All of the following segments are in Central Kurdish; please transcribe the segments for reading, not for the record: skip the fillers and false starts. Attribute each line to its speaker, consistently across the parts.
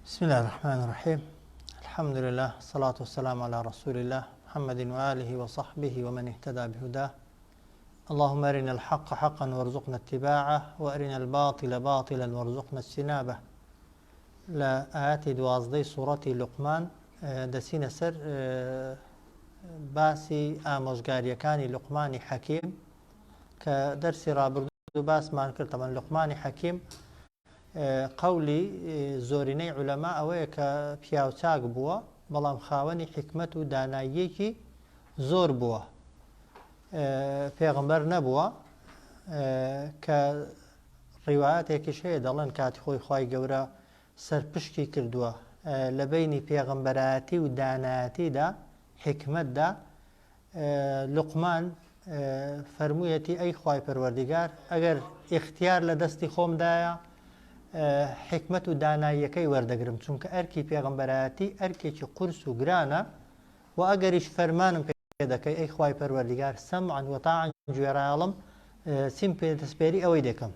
Speaker 1: بسم الله الرحمن الرحيم الحمد لله الصلاة والسلام على رسول الله محمد وآله وصحبه ومن اهتدى بهداه اللهم أرنا الحق حقا وارزقنا اتباعه وأرنا الباطل باطلا وارزقنا اجتنابه لە ئایەتی دوازدەی سوڕەتی لوقمان دەچینە سەر باسی ئامۆژگاریەکانی لوقمانی حەکیم کە دەرسی ڕابردوو باسمان کرد تەمان لوقمانی حەکیم قەولی زۆرینەی عولەما ئەوەیە کە پیاوچاک بووە بەڵام خاوەنی حیکمەت و داناییەکی زۆر بووە پێغمبەر نەبووە کە ڕیوایەتێکیش هەیە دەڵێن کاتی خۆی خوای گەورە سەرپشکی کردووە لە بەینی پێغەمبەرایەتی و دانایەتیدا، حیکمەتدا، لوقمان فەرموویەتی ئەی خوای پەروەردیگار ئەگەر ئیختیار لە دەستی خۆمدایە حیکمەت و داناییەکەی وەردەگرم چونکە ئەرکی پێغەمبەرایەتی ئەرکێکی قورس و گرانە و ئەگەریش فەرمانم پێ دەکەی ئەی خوای پەروەردیگار سەمعا وطاعا گوێڕایەڵم چیم پێ دەسپێری ئەوەی دەکەم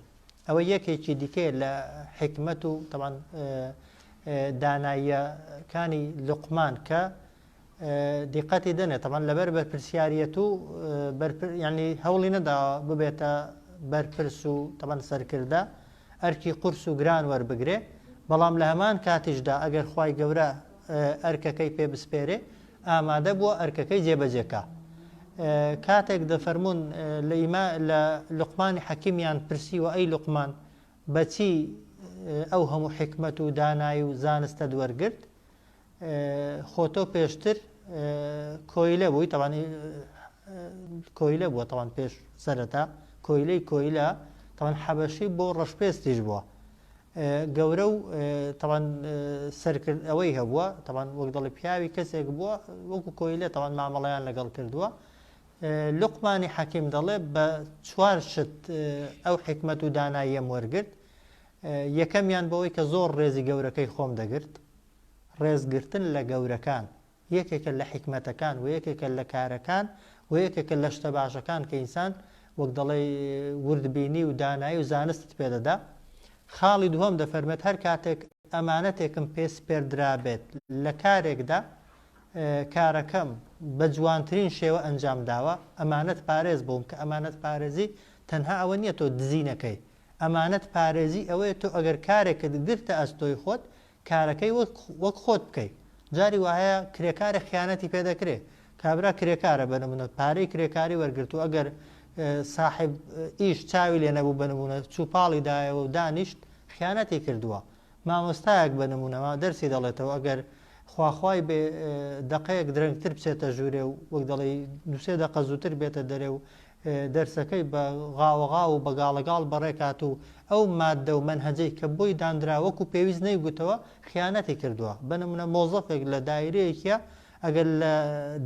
Speaker 1: ئەوە یەکێکی دیکەیە لە حیکمەت و تەبعەن داناییەکانی لوقمان کە دیقەتی دەنێ تەبعەن لەبەر بەرپرسیاریەت و ینی هەوڵی نەداوە ببێتە بەرپرس و تەبعەن سەرکردە ئەرکی قورس و گران وەربگرێ بەڵام لە هەمان کاتیشدا ئەگەر خوای گەورە ئەرکەکەی پێ بسپێرێ ئامادە بووە ئەرکەکەی جێبەجێ کا. کاتێک دەفەرموون لە ئیما لە لوقمانی حەکیمیان پرسیوە ئەی لوقمان بەچی ئەو هەموو حیکمەت و دانایی و زانستەت وەرگرت خۆ تۆ پێشتر کۆیلە بووی تەوان کۆیلە بووە تەوان پێش سەرەتا کۆیلەی کۆیلە تەوان حەبەشی بۆ ڕەشپێستیش بووە گەورە و تەوان سەرکرد ئەوەی هەبووە تەوان وەک دەڵێ پیاوی کەسێک بووە وەکو کۆیلە تەوان مامەڵەیان لەگەڵ کردووە لوقمانی حەکیم دەڵێ بە چوار شت ئەو حکمت و داناییەم وەرگرت یەکەمیان بەوەی کە زۆر ڕێزی گەورەکەی خۆم دەگرت ڕێزگرتن لە گەورەکان یەکێکە لە حیکمەتەکان و یەکێکە لە کارەکان و یەکێکە لە شتە باشەکان کە ئینسان وەک دەڵێی وردبینی و دانایی و زانستت پێ دەدا. خاڵی دووەم دەفەرمێت هەر کاتێک ئەمانەتێکم پێ سپێردرابێت لە کارێکدا کارەکەم بە جوانترین شێوە ئەنجام داوە، ئەمانەت پارێز بووم کە ئەمانەت پارێزی تەنها ئەوە نییە تۆ دزی نەکەی، ئەمانەت پارێزی ئەوەیە تۆ ئەگەر کارێکت گرتە ئەستۆی خۆت کارەکەی وەک خۆت بکەی جاری واهەیە کرێکارێک خیانەتی پێ دەکرێ کابرا کرێکارە بە نمونە پارەی کرێکاری وەرگرتو ئەگەر ساحب ئیش چاوی لێ نەبوو بە نمونە چوو پاڵی دایەوە و دانیشت خیانەتی کردووە مامۆستایەک بە نمونە ما دەرسی دەڵێتەوە ئەگەر خواخوای بێ دەقەیەک درەنگتر بچێتە ژوورێ و وەک دەڵێی دوسێ دەقە زووتر بێتە دەرێ و دەرسەکەی بە غاوەغاو و بە گاڵەگاڵ بەڕێکات و ئەو ماددە و مەنهەجەی کە بۆی داندرا وەکو پێویست نەیگوتەوە خیانەتی کردووە. بە نموونە مۆزەفێک لە دایرەیەکیا ئەگەر لە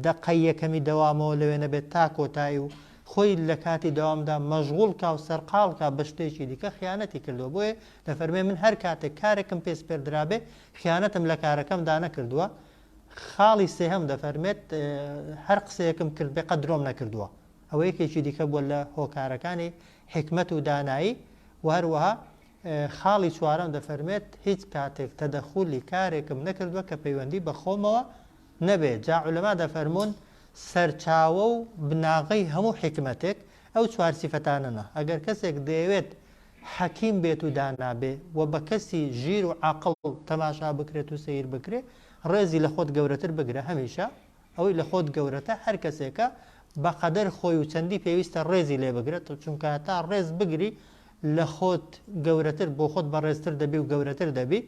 Speaker 1: دەقەی یەکەمی دەوامەوە لەوێ نەبێت تا کۆتایی و خۆی لە کاتی دەوامدا مەشغوڵ کا و سەرقاڵ کا بە شتێکی دیکە خیانەتی کردووە. بۆیە دەفەرموێ من هەر کاتێک کارێکم پێ سپێردرابێ خیانەتم لە کارەکەمدا نەکردووە. خاڵی سێهەم دەفەرمێت، هەر قسەیەکم کردبێ قەت درۆم نەکردووە. ئەوە یەکێکی دیکە بووە لە هۆکارەکانی حیکمەت و دانایی و هەروەها خاڵی چوارەم دەفەرمێت، هیچ کاتێک تەدەخولی کارێکم نەکردووە کە پەیوەندی بە خۆمەوە نەبێ. جا عولەما دەفەرموون سەرچاوە و بناغەی هەموو حیکمەتێک ئەو چوار سیفەتانەنە. ئەگەر کەسێک دەیەوێت حەکیم بێت و دانا بێ و بە کەسی ژیر و عاقڵ تەماشا بکرێت و سەیر بکرێ، ڕێزی لە خۆت گەورەتر بگرە هەمیشە ئەوەی لە خۆت گەورەتە هەر کەسێکە بە قەدەر خۆی و چەندی پێویستە ڕێزی لێ بگرە چونکە هەتا ڕێز بگری لە خۆت گەورەتر بۆ خۆت بەڕێزتر دەبی و گەورەتر دەبی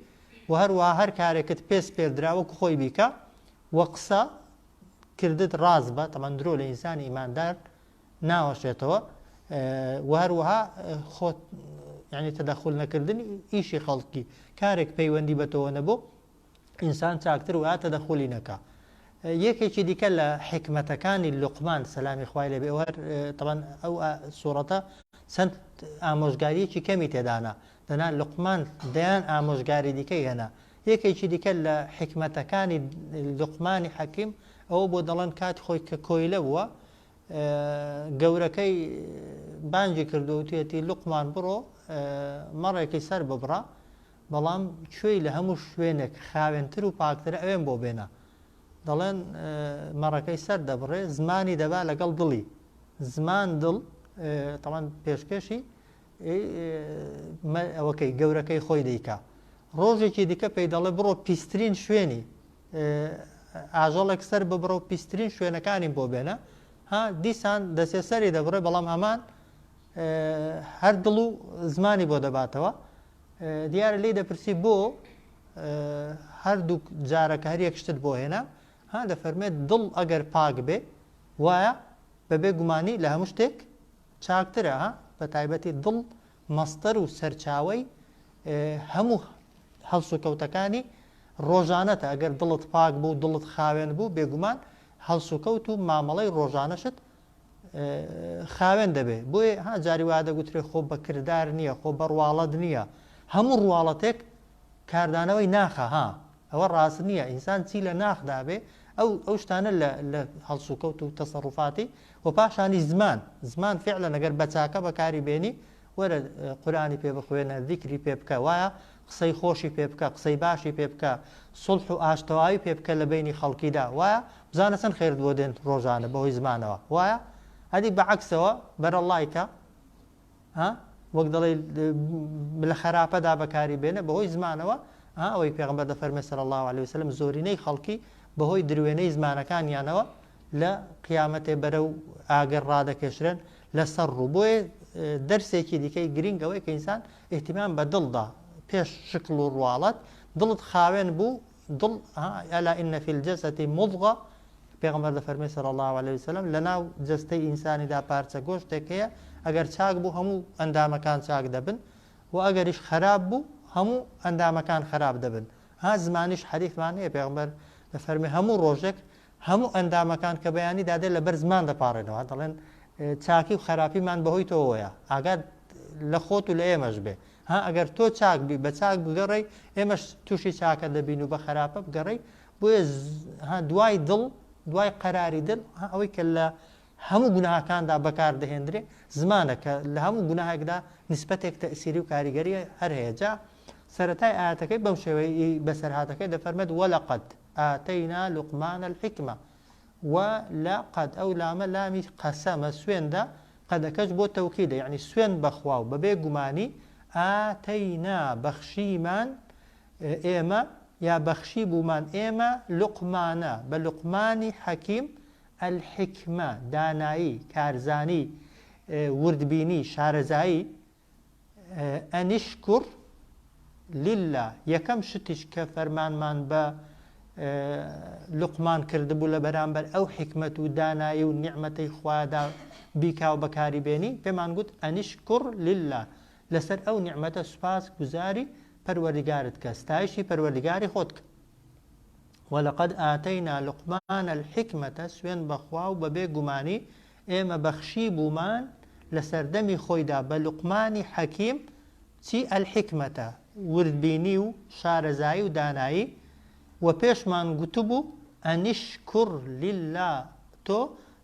Speaker 1: و هەروەها هەر کارێکت پێ سپێردرا وەکو خۆی بیکە و قسە کردت ڕاست بە تەمان درۆ لە ئینسانی ئیماندار ناوەشێتەوە و هەروەها خۆت یعنی تەدەخول نەکردنی ئیشی خەڵکی کارێک پەیوەندی بە تۆوە نەبوو ئینسان چاکتر وایە تەدەخولی نەکا. یەکێکی دیکە لە حیکمەتەکانی لوقمان سەلامی خوای لێ بێ هەر تەبعەن ئەو سوڕەتە چەند ئامۆژگاریەکی کەمی تێدانا دەنا لوقمان دەیان ئامۆژگاری دیکەی هێنا یەکێکی دیکە لە حیکمەتەکانی لوقمانی حەکیم ئەوە بۆ دەڵێن کات خۆی کە کۆیلە بووە گەورەکەی بانگی کردو وتێتی لوقمان بڕۆ مەڕێکی سەر ببڕە. بەڵام کوێی لە هەموو شوێنێک خاوێنتر و پاکترە ئەوێم بۆ بێنە. دەڵێن مەڕەکەی سەر دەبڕێ زمانی دەبا لەگەڵ دڵی. زمان دڵ تەوان پێشکێشی ئەوەکەی گەورەکەی خۆی دەیکا. ڕۆژێکی دیکە پێی دەڵێ بڕۆ پیسترین شوێنی ئاژەڵێک سەر ببڕە و پیسترین شوێنەکانیم بۆ بێنە. ها دیسان دەسێ سەری دەبڕێ بەڵام هەمان هەر دڵ و زمانی بۆ دەباتەوە. دیارە لێی دەپرسی بۆ هەردووک جارەکە هەر یەک شتت بۆ هێنا؟ ها دەفەرمێت دڵ ئەگەر پاک بێ وایە بەبێ گومانی لە هەموو شتێک چاکترە ها بە تایبەتی دڵ مەستەر و سەرچاوەی هەموو هەڵسوکەوتەکانی ڕۆژانەتە ئەگەر دڵت پاک بوو دڵت خاوێن بوو بێگومان هەڵسوکەوت و مامەڵەی ڕۆژانەشت خاوێن دەبێ بۆیە ها جاری وا دەگوترێ خۆ بە کردار نییە خۆ بە ڕواڵەت نییە هەموو ڕواڵەتێک کاردانەوەی ناخە ها ئەوە ڕاست نییە ئینسان چی لە ناخدا بێ ئەو ئەو شتانە لە لە هەڵسوکەوت و تەسەڕوفاتی و پاشانی زمان زمان فعلا ئەگەر بە چاکە بەکاری بێنی وەرە قورئانی پێ بخوێنە زیکری پێ بکە وایە قسەی خۆشی پێ بکە قسەی باشی پێ بکە سوڵح و ئاشتەوایی پێ بکە لە بەینی خەڵکیدا وایە بزانە چەند خێرت بۆ دێن ڕۆژانە بەهۆی زمانەوە وایە ئەدی بە عەکسەوە بەرەڵای کە ها وەک دەڵێ لە خەراپەدا بەکاری بێنە بەهۆی زمانەوە ها ئەوەی پێغەمبەر دەفەرمێ صلی الله علیه وسلم زۆرینەی خەڵکی بەهۆی دروێنەی زمانەکانیانەوە لە قیامەتێ بەرەو ئاگر ڕادەکێشرێن لەسەر ڕوو بۆیە دەرسێکی دیکەی گرینگ ئەوەیە کە ئینسان ئیهتیمام بە دڵدا پێش شکڵ و ڕواڵەت دڵت خاوێن بوو دڵ ئەلا ئین فی الجسد مضغە پێغەمبەر دەفەرمێ صلی الله علیه وسلم لەناو جەستەی ئینسانیدا پارچە گۆشتێک هەیە ئەگەر چاک بوو هەموو ئەندامەکان چاک دەبن و ئەگەریش خراپ بوو هەموو ئەندامەکان خراپ دەبن ها زمانیش حەدیثمان هەیە پێغەمبەر دەفەرمێ هەموو ڕۆژێک هەموو ئەندامەکان کە بەیانی دادێ لەبەر زمان دەپاڕێنەوە دەڵێن چاکی و خراپیمان بەهۆی تۆوەیە ئاگات لە خۆت و لە ئێمەش بێ ها ئەگەر تۆ چاک بی بە چاک بگەڕێی ئێمەش تووشی چاکە دەبین و بە خراپە بگەڕێی بۆیە ها دوای دڵ دوای قەراری دڵ ها ئەوەی کە لە هەموو گوناهەکاندا بەکار دەهێندرێ زمانە کە لە هەموو گوناهێکدا نیسبەتێک تەئسیری و کاریگەری هەر هەیە جا سەرەتای ئایەتەکەی بەم شێوەیە بەسەرهاتەکەی دەفەرمێت ولقد آتینا لقمان الحکمە و لە قد ئەو لامە لامی قەسەمە سوێندە قەدەکەش بۆ تەوکیدە یەعنی سوێند بەخوا و بەبێ گومانی آتینا بەخشیمان ئێمە یا بەخشی بوومان ئێمە لوقمانە بە لوقمانی حەکیم الحکمە دانایی کارزانی وردبینی شارەزایی ان اشکر للە، یەکەم شتیش کە فەرمانمان بە لوقمان کردبوو لە بەرامبەر ئەو حیکمەت و دانایی و نیعمەتەی خوادا بیکا و بەکاری بێنی پێمان گوت ان اشکر للە لەسەر ئەو نیعمەتە سوپاس گوزاری پەروەردگارت کە ستایشی پەروەردگاری خۆت کە ولقد آتینا لقمان الحکمە سوێن بەخوا و بەبێ گومانی ئێمە بەخشیبوومان لە سەردەمی خۆیدا بە لوقمانی حەکیم چی الحکمە وردبینی و شارەزایی و دانایی وە پێشمان گوتبوو ان اشکر للە تۆ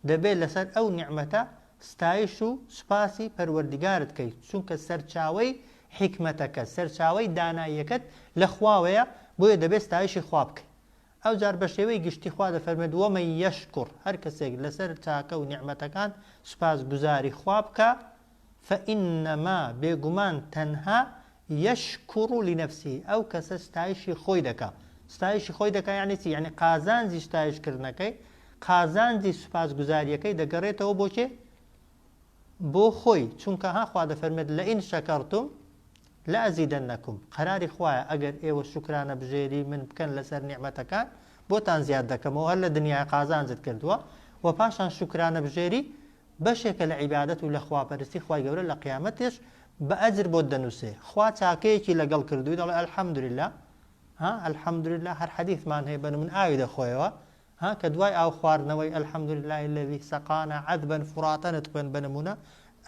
Speaker 1: دەبێ لەسەر ئەو نیعمەتە ستایش و سوپاسی پەروەردگارت کەی چونکە سەرچاوەی حیکمەتەکەت سەرچاوەی داناییەکەت لە خواوەیە بۆیە دەبێ ستایشی خوا بکەی ئەوجار بە شێوەی گشتی خوا دەفەرموێت، ومن یشکر، هەر کەسێک لەسەر چاکە و نیعمەتەکان سوپاسگوزاری خوا بکا، فانما، بێگومان تەنها، یشکر لنفسه، ئەو کەسە ستایشی خۆی دەکا، ستایشی خۆی دەکا یەعنی چی؟ یەعنی قازانجی ستایش کردنەکەی، قازانجی سوپاسگوزاریەکەی دەگەڕێتەوە بۆ کێ؟ بۆ خۆی، چونکە ها خوا دەفەرموێت، لئن شکرتم لازیدنکم، قەراری خوایە ئەگەر ئێوە شوکرانە بژێری من بکەن لەسەر نیعمەتەکان بۆتان زیاد دەکەمەوە هەر لە دنیای قازانجت کردووە وە پاشان شوکرانە بژێری بەشێکە لە عیبادەت و لە خواپەرستی خوای گەورە لە قیامەتێش بە ئەجر بۆت دەنوسێ خوا چاکەیەکی لەگەڵ کردووی دەڵێ الحمدللە ها الحمدللە هەر حەدیثمان هەیە بە من ئاوی دەخۆیەوە ها کە دوای ئاو خواردنەوەی الحمدللە الذی سقانا عذبا فراتا ت خوێن بە نمونە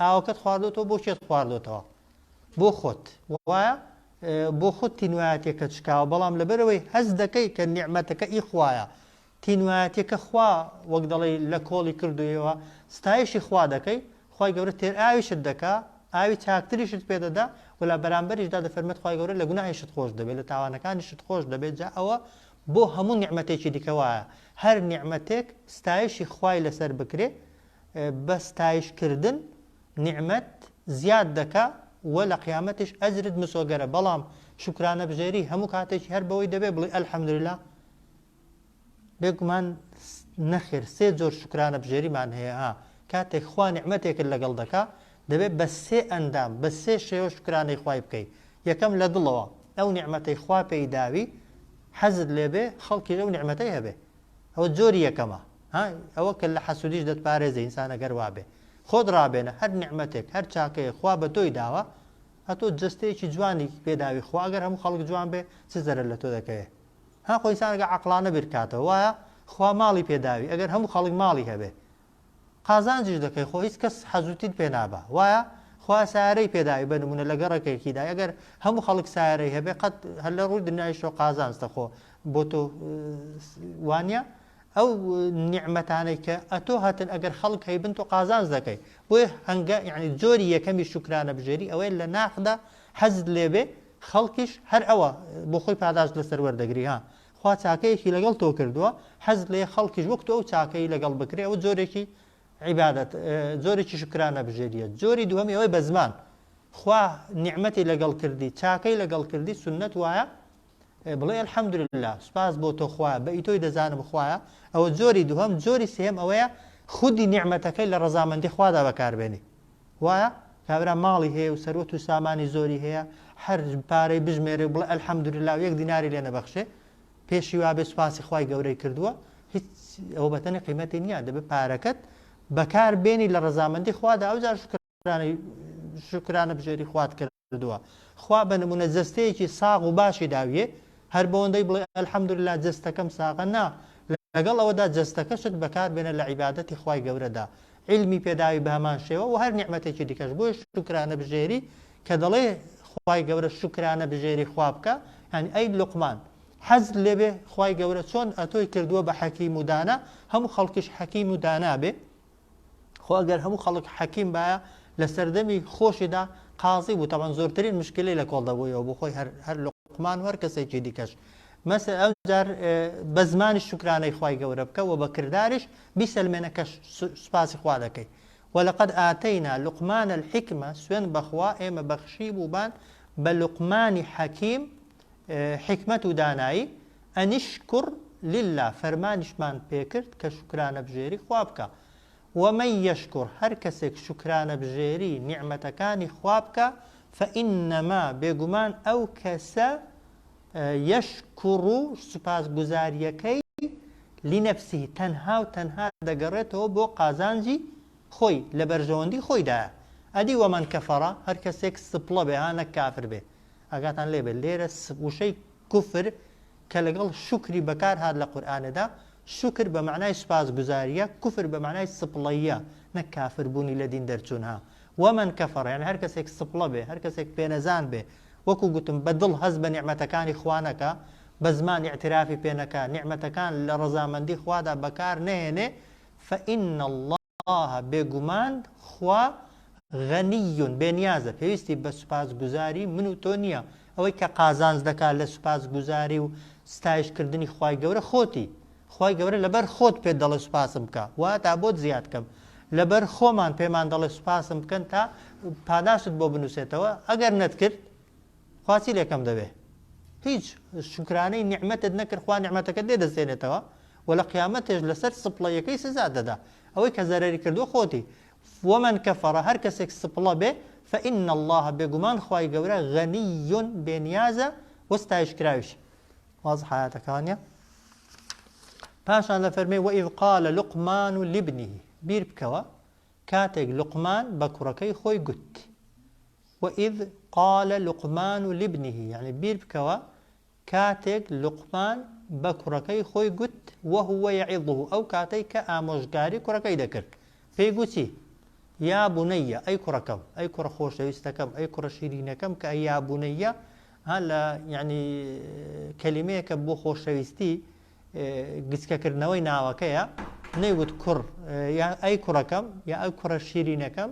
Speaker 1: ئاوەکەت خواردۆتەوە بۆ کێت خواردۆتەوە بۆ خۆت وایە بۆ خۆت تینوایەتیەکە چکاوە بەڵام لەبەرەوەی هەست دەکەی کە نیعمەتەکە ئی خوایە تینوایەتیەکە خوا وەک دەڵێی لە کۆڵی کردوویەوە ستایشی خوا دەکەی خوای گەورە تێر ئاویشت دەکا ئاوی چاکتریشت پێ دەدا و لە بەرامبەریشدا دەفەرمێت خوای گەورە لە گوناهیشت خۆش دەبێت لە تاوانەکانیشت خۆش دەبێت جا ئەوە بۆ هەموو نیعمەتێکی دیکە وایە هەر نیعمەتێک ستایشی خوای لەسەر بکرێ بە ستایش کردن نیعمەت زیاد دەکا و لە قیامەتیش ئەجرت مسۆگەرە بەڵام شوکرانەبژێری هەموو کاتێکی هەر بەوەی دەبێ بڵێ الحمدللە بێگومان نەخێر سێ جۆر شوکرانە بژێریمان هەیە ها کاتێک خوا نیعمەتێکت لەگەڵ دەکا دەبێت بە سێ ئەندام بە سێ شێوە شوکرانەی خوای بکەی یەکەم لە دڵەوە ئەو نیعمەتەی خوا پێی داوی حەزت لێبێ خەڵکیش ئەو نیعمەتەی هەبێ ئەوە جۆری یەکەمە ها ئەوە کە لە حەسودیش دەتپارێزێ ئینسان ئەگەر وابێ خۆت ڕابێنە هەر نیعمەتێک هەر چاکەیەک خوا بە تۆی داوە ئەتۆ جەستەیەکی جوانی پێداوی خوا ئەگەر هەموو خەڵک جوان بێ چ زەرەر لە تۆ دەکەوێ ها خۆ ئینسان ئەگەر عەقڵانە بیر کاتەوە وایە خوا ماڵی پێداوی ئەگەر هەموو خەڵک ماڵی هەبێ قازانجیش دەکەی خۆ هیچ کەس حەزوتیت پێ نابا وایە خوا سارەی پێداوی بە نمونە لە گەڕەکێکیدا ئەگەر هەموو خەڵک سارەی هەبێ قەت هەر لە ڕووی دنیایشەوە قازانجتە خۆ بۆ تۆ وانە ئەو نیعمەتانەی کە ئەتۆ هەتن ئەگەر خەڵک هەیبن تۆ قازانج دەکەی بۆیە هەنگە یعنی جۆری یەکەمی شوکرانە بژێری ئەوەیە لە ناخدا حەزت لێبێ خەڵکیش هەر ئەوە بۆ خۆی پاداشت لەسەر وەردەگری ها خوا چاکەیەکی لەگەڵ تۆ کردووە حەزت لێ خەڵکیش وەک تۆ ئەو چاکەی لەگەڵ بکرێ ئەوە جۆرێکی عیبادەت جۆرێکی شوکرانە بژێریە جۆری دووەمی ئەوەی بە زمان خوا نیعمەتی لەگەڵ کردی چاکەی لەگەڵ کردی سنت وایە بڵێ الحمدللە سوپاس بۆ تۆ خوایە بە ئیتۆی دەزانم خوایە ئەوە جۆری دووهەم جۆری سێهەم ئەوەیە خودی نیعمەتەکەی لە ڕەزامەندی خوادا بەکاربێنی وایە کابرا ماڵی هەیە و سەروەت و سامانی زۆری هەیە هەر پارەی بژمێرێ و بڵێ الحمدللە و یەک دیناری لێ نەبەخشێ پێشی وابێ سوپاسی خوای گەورەی کردووە هیچ ئەوە بەتەنی قیمەتی نییە دەبێت پارەکەت بەکار بێنی لە ڕەزامەندی خوادا ئەوجار شوکرانەی شوکرانە بژێری خوات کرد کردووە خوا بە نمونە جەستەیەکی ساغ و باشی داویێ هەر بەوەندەی بڵێ الحمدللە جەستەکەم ساغە نا لەگەڵ ئەوەدا جەستەکەشت بەکار بێنە لە عیبادەتی خوای گەورەدا عیلمی پێداوی بە هەمان شێوە و هەر نیعمەتێکی دیکەش بۆیە شوکرانە بژێری کە دەڵێ خوای گەورە شوکرانە بژێری خوا بکە یعنی ئەی لوقمان حەزت لێبێ خوای گەورە چۆن ئەتۆی کردووە بە حەکیم و دانا هەموو خەڵکیش حەکیم و دانا بێ خۆ ئەگەر هەموو خەڵک حەکیم بایە لە سەردەمی خۆشیدا قازی بوو تەبعەن زۆرترین مشکلەی لە کۆڵ دەبوویەوە بۆ خۆی هەر هەر لوقمان و هەر کەسێکی دیکەش مەسە ئەو جار بە زمانی شوکرانەی خوای گەورە بکە و بە کرداریش بیسەلمێنە کە سوپاسی خوا دەکەی ولقد آتینا لقمان الحکمە سوێن بەخوا ئێمە بەخشی بووبان بە لوقمانی حەکیم حیکمەت و دانایی ان اشکر للە فەرمانیشمان پێکرد کە شوکرانەبژێری خوا بکە، ومن یشکر هەر کەسێک شوکرانەبژێری نیعمەتەکانی خوا بکا فانما بێگومان ئەو کەسە یشکر سوپاسگوزاریەکەی لنفسه تەنها و تەنها دەگەڕێتەوە بۆ قازانجی خۆی لە بەرژەوەندی خۆیدایە، ئەدی ومن کفر هەر کەسێک سپڵە بێ ها نەک کافر بێ ئاگاتان لێ بێت لێرە وشەی کوفر کە لەگەڵ شوکری بەکار هات لە قورئانێدا، شوکر بە مەعنای سوپاسگوزارییە، کوفر بە مەعنای سپڵەییە نەک کافر بوونی لە دین دەرچوون ها. ومن کفر یانی هەر کەسێک سپڵە بێ، هەر کەسێک پێنەزان بێ، وەکو گوتم بە دڵ هەست بە نیعمەتەکانی خوا نەکا، بە زمان ئیعترافی پێ نەکا، نیعمەتەکان لە ڕەزامەندی خوادا بەکار نەهێنێ، فإن اللە اللە بێگومان خوا غنی بێنیازە پێویستی بە سوپاسگوزاری من و تۆ نییە، ئەوەی کە قازانج دەکات لە سوپاسگوزاری و ستایش کردنی خوای گەورە خۆتی، خوای گەورە لەبەر خۆت پێت دەڵێ سوپاسم بکە واتا بۆت زیاد کەم، لەبەر خۆمان پێمان دەڵێ سوپاسم بکەن تا پاداشتت بۆ بنوسێتەوە، ئەگەر نەتکرد خوا چی لێکەم دەبێ؟ هیچ، شوکرانەی نیعمەتت نەکرد خوا نیعمەتەکەت لێ دەستێنێتەوە و لە قیامەتێش لەسەر سپڵەیەکەی سزات دەدا ئەوەی کە زەرەری کردووە خۆتی ومن کفر هەر کەسێک سپڵە بێ فإن اللە بێگومان خوای گەورە غنی بێنیازە و ستایشکراویشە واضح ئایەتەکانە پاشان دەفەرمێ وإذ قال لقمان لابنه بیر بکەوە کاتێک لوقمان بە کوڕەکەی خۆی گوت، وإذ قال لقمان لابنه، یەعنی بیر بکەوە کاتێک لوقمان بە کوڕەکەی خۆی گوت، وهو یعظه، ئەو کاتەی کە ئامۆژگاری کوڕەکەی دەکرد، پێی گوت چی؟ یا بنی، ئەی کوڕەکەم، ئەی کوڕە خۆشەویستەکەم، ئەی کوڕە شیرینەکەم، کە یا بنی ها لە یەعنی کەلیمەیەکە بۆ خۆشەویستی، گچکەکردنەوەی ناوەکەیە نەیوت کوڕ یا ئەی کوڕەکەم یا ئەو کوڕە شیرینەکەم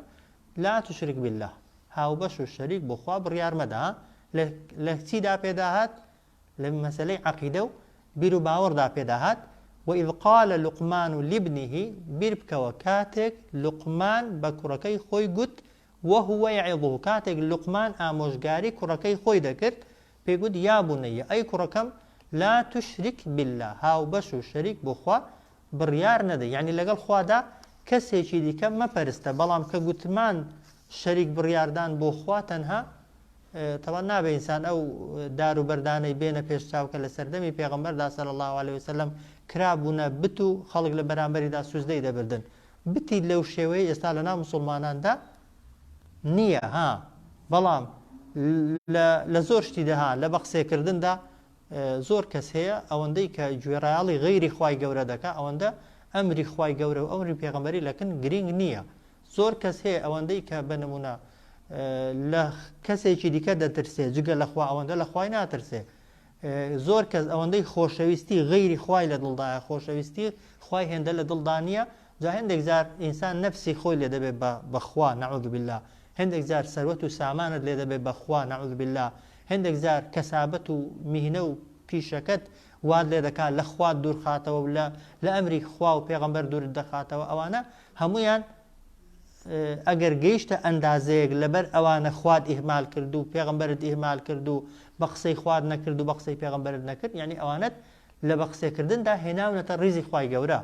Speaker 1: لا تشرک بالله. هاوبەش و شەریک بۆ خوا بڕیار مەدە ها لە لە چیدا پێداهات لە مەسەلەی عەقیدە و بیر و باوەڕدا پێداهات وإذ قال لقمان لابنه بیر بکەوە کاتێک لوقمان بە کوڕەکەی خۆی گوت وهو یعظه کاتێک لوقمان ئامۆژگاری کوڕەکەی خۆی دەکرد پێی گوت یا بنی ئەی کوڕەکەم لا تشرک باللە هاوبەش و شەریک بۆ خوا بڕیار نەدە یانی لەگەڵ خوادا کەسێکی دیکە مەپەرستە بەڵام کە گوتمان شەریک بڕیاردان بۆ خوا تەنها تەوان نابێ ئینسان ئەو دار و بەردانەی بێنە پێش چاو کە لە سەردەمی پێغەمبەردا صلی الله علیه وسلم کرابوونە بت و خەڵک لە بەرامبەریدا سوزدەی دەبردن بتی لەو شێوەیە ئێستا لە ناو مسلماناندا نییە ها بەڵام لە زۆر شتی دەها لە بەقسێکردندا زۆر کەس هەیە ئەوەندەی کە گوێڕایەڵی غەیری خوای گەورە دەکا ئەوەندە ئەمری خوای گەورە و ئەمری پێغەمبەری لەکن گرینگ نییە زۆر کەس هەیە ئەوەندەی کە بە نمونە لە کەسێکی دیکە دەترسێ جگە لە خوا ئەوەندە لە خوای ناترسێ زۆر کەس ئەوەندەی خۆشەویستی غەیری خوای لە دڵدایە خۆشەویستی خوای هێندە لە دڵدا نییە جا هێندێک جار ئینسان نەفسی خۆی لێ دەبێت بە بەخوا نەعوذ بالله هێندێک جار سەروەت و سامانت لێ دەبێت بەخوا نەعوذ بالله هێندێک جار کەسابەت و میهنە و پیشەکەت وات لێ دەکات لە خوات دوور خاتەوە و لە لە ئەمری خوا و پێغەمبەر دوورت دەخاتەوە ئەوانە هەموویان ئەگەر گەیشتە ئەندازەیەک لەبەر ئەوانە خوات ئیهمال کرد و پێغەمبەرت ئیهمال کرد و بە قسەی خوات نەکرد و بە قسەی پێغەمبەرت نەکرد یعنی ئەوانەت لە بە قسەکردندا هێناونەتە ڕیزی خوای گەورە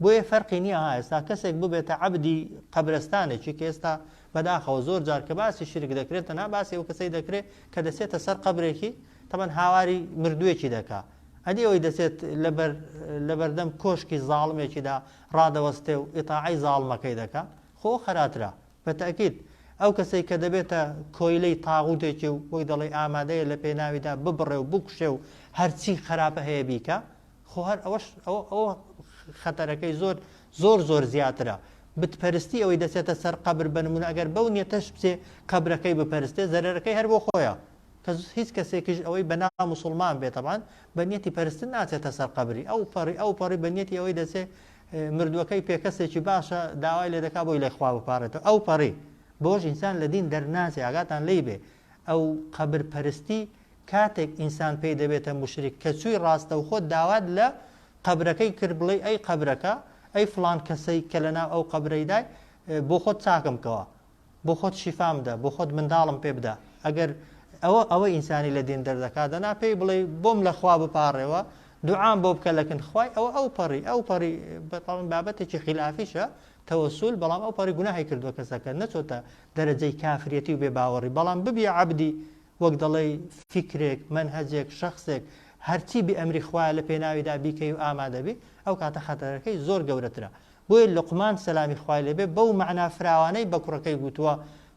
Speaker 1: بۆیە فەرقی نیە ها ئێستا کەسێک ببێتە عەبدی قەبرەستانێکی کە ئێستا بەداخەوە زۆر جار کە باسی شرک دەکرێت تەنها باسی ئەو کەسەی دەکرێت کە دەچێتە سەر قەبرێکی تەبەن هاواری مردوویەکی دەکا ئەدی ئەوەی دەچێت لەبەر لەبەردەم کۆشکی زاڵمێکیدا ڕادەوەستێ و ئیتاعەی زاڵمەکەی دەکا خۆ خەراترە بە تەئکید ئەو کەسەی کە دەبێتە کۆیلەی تاغوتێکی و وەک دەڵێی ئامادەیە لە پێناویدا ببڕێ و بکوشێ و هەرچی خەراپە هەیە بیکا خۆ هەر ئەوەش ئەوە ئەوە خەتەرەکەی زۆر زۆر زۆر زیاترە بتپەرستی ئەوەی دەچێتە سەر قەبر بە نمونە ئەگەر بەو نیەتەش بچێ قەبرەکەی بپەرستێ زەرەرەکەی هەر بۆ خۆیە کە هیچ کەسێکیش ئەوەی بەنا موسڵمان بێ تەبان بە نیەتی پەرستن ناچێتە سەر قەبری ئەو پەڕی ئەو پەڕی بە نیەتی ئەوەی دەچێ مردووەکەی پێ کەسێکی باشە داوای لێ دەکا بۆی لای خوا بپارێتەوە ئەو پەڕی بۆش ئینسان لە دین دەرناچێ ئاگاتان لێی بێ ئەو قەبر پەرستی کاتێک ئینسان پێی دەبێتە موشریک کە چووی ڕاستەوخۆ داوات لە قەبرەکەی کرد بڵێی ئەی قەبرەکە ئەی فڵان کەسەی کە لەناو ئەو قەبرەیدای بۆ خۆت چاکم کەوە بۆ خۆت شیفام بدە بۆ خۆت منداڵم پێ بدە ئەگەر ئەوە ئەوە ئینسانی لە دین دەردەکا دەنا پێی بڵێ بۆم لە خوا بپاڕێوە دوعام بۆ بکە لەکن خوای ئەوە ئەو پەڕی ئەو پەڕی بەڵام بابەتێکی خیلافیشە تەوەسول بەڵام ئەو پەڕی گوناهی کردووە کەسەکە نەچۆتە دەرەجەی کافریەتی و بێ باوەڕی بەڵام ببیە عەبدی وەک دەڵێی فیکرێک، مەنهەجێک، شەخسێک، هەرچی بێ ئەمری خوایە لە پێناویدا بیکەی و ئامادە بی، ئەو کاتە خەتەرەکەی زۆر گەورەترە. بۆیە لوقمان سەلامی خوای لێ بێ بەو مەعنا فراوانەی بە کوڕەکەی گوتووە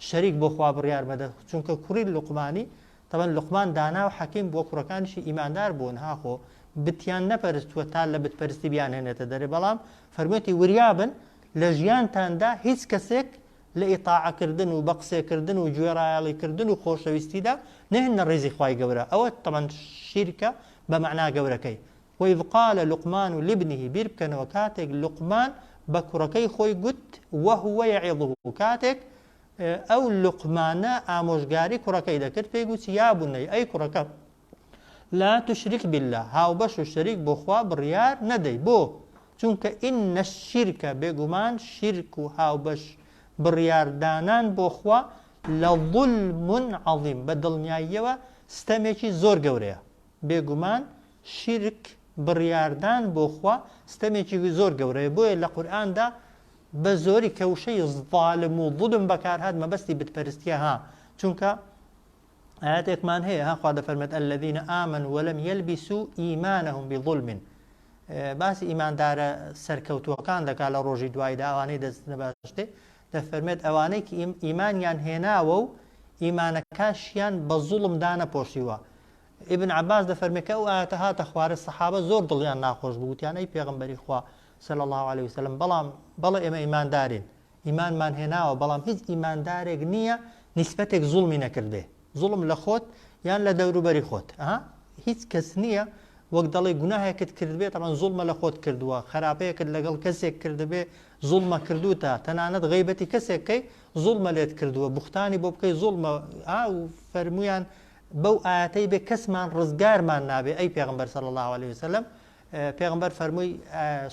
Speaker 1: شەریک بۆ خوا بڕیار مەدە، چونکە کوڕی لوقمانی، تەبەن لوقمان دانا و حەکیم بووە کوڕەکانیشی ئیماندار بوون ها خۆ بتیان نەپەرستووە تا لە بت پەرستی بیانهێنێتە دەرێ بەڵام فەرموویەتی وریا بن لە ژیانتاندا هیچ کەسێک لە ئیتاعە کردن و بە قسێ کردن و گوێڕایەڵی کردن و خۆشەویستیدا نەهێننە ڕیزی خوای گەورە ئەوە تەبعەن شیرکە بە مەعنا گەورەکەی وإذ قال لقمان لابنه بیر بکەنەوە کاتێک لوقمان بە کوڕەکەی خۆی گوت وهو یعظه کاتێک ئەو لوقمانە ئامۆژگاری کوڕەکەی دەکرد پێی گوت یا بنی ئەی کوڕەکەم لا تشرک باللە هاوبەش و شەریک بۆ خوا بڕیار نەدەی بۆ؟ چونکە ان الشرک بێگومان شیرک و هاوبەش بڕیاردانان بۆ خوا لظلم عظیم بە دڵنیاییەوە ستەمێکی زۆر گەورەیە بێگومان شیرک بڕیاردان بۆ خوا ستەمێکی زۆر گەورەیە بۆیە لە قورئاندا بە زۆری کە وشەی ظالم و ظلم بەکارهات مەبەستی بتپەرستیە ها چونکە ئایەتێکمان هەیە ها خوا دەفەرمێت الذین آمنوا ولم یلبسوا ایمانهم بظلم باسی ئیماندارە سەرکەوتووەکان دەکات لە ڕۆژی دواییدا ئەوانەی دەچنە بەهەشتێ دەفەرمێت ئەوانەی کە ئیمانیان هێناوە و ئیمانەکەشیان بە زوڵم دانەپۆشیوە ابن عباس دەفەرمێت کە ئەو ئاەتە هاتە خوارە سەحابە زۆر دڵیان ناخۆش بوو وتیان ئەی پێغەمبەری خوا صلی الله علیه وسلم بەڵام بەڵێ ئێمە ئیماندارین ئیمانمان هێناوە بەڵام هیچ ئیماندارێک نییە نیسبەتێک زوڵمی نەکردبێ زوڵم لە خۆت یان لە دەوروبەری خۆت ئەها هیچ کەس نییە. وەک دەڵێی گوناهێکت کردبێ تەبعەن زوڵمە لە خۆت کردووە، خەراپەیەکت لەگەڵ کەسێک کردبێ زوڵمە کردووتە، تەنانەت غەیبەتی کەسێک بکەی زوڵمە لێت کردووە، بوختانی بۆ بکەی زوڵمە، ئا فەرموویان بەو ئایەتەی بێ کەسمان ڕزگارمان نابێ ئەی پێغەمبەر صلی اللە علیه وسلم، پێغەمبەر فەرمووی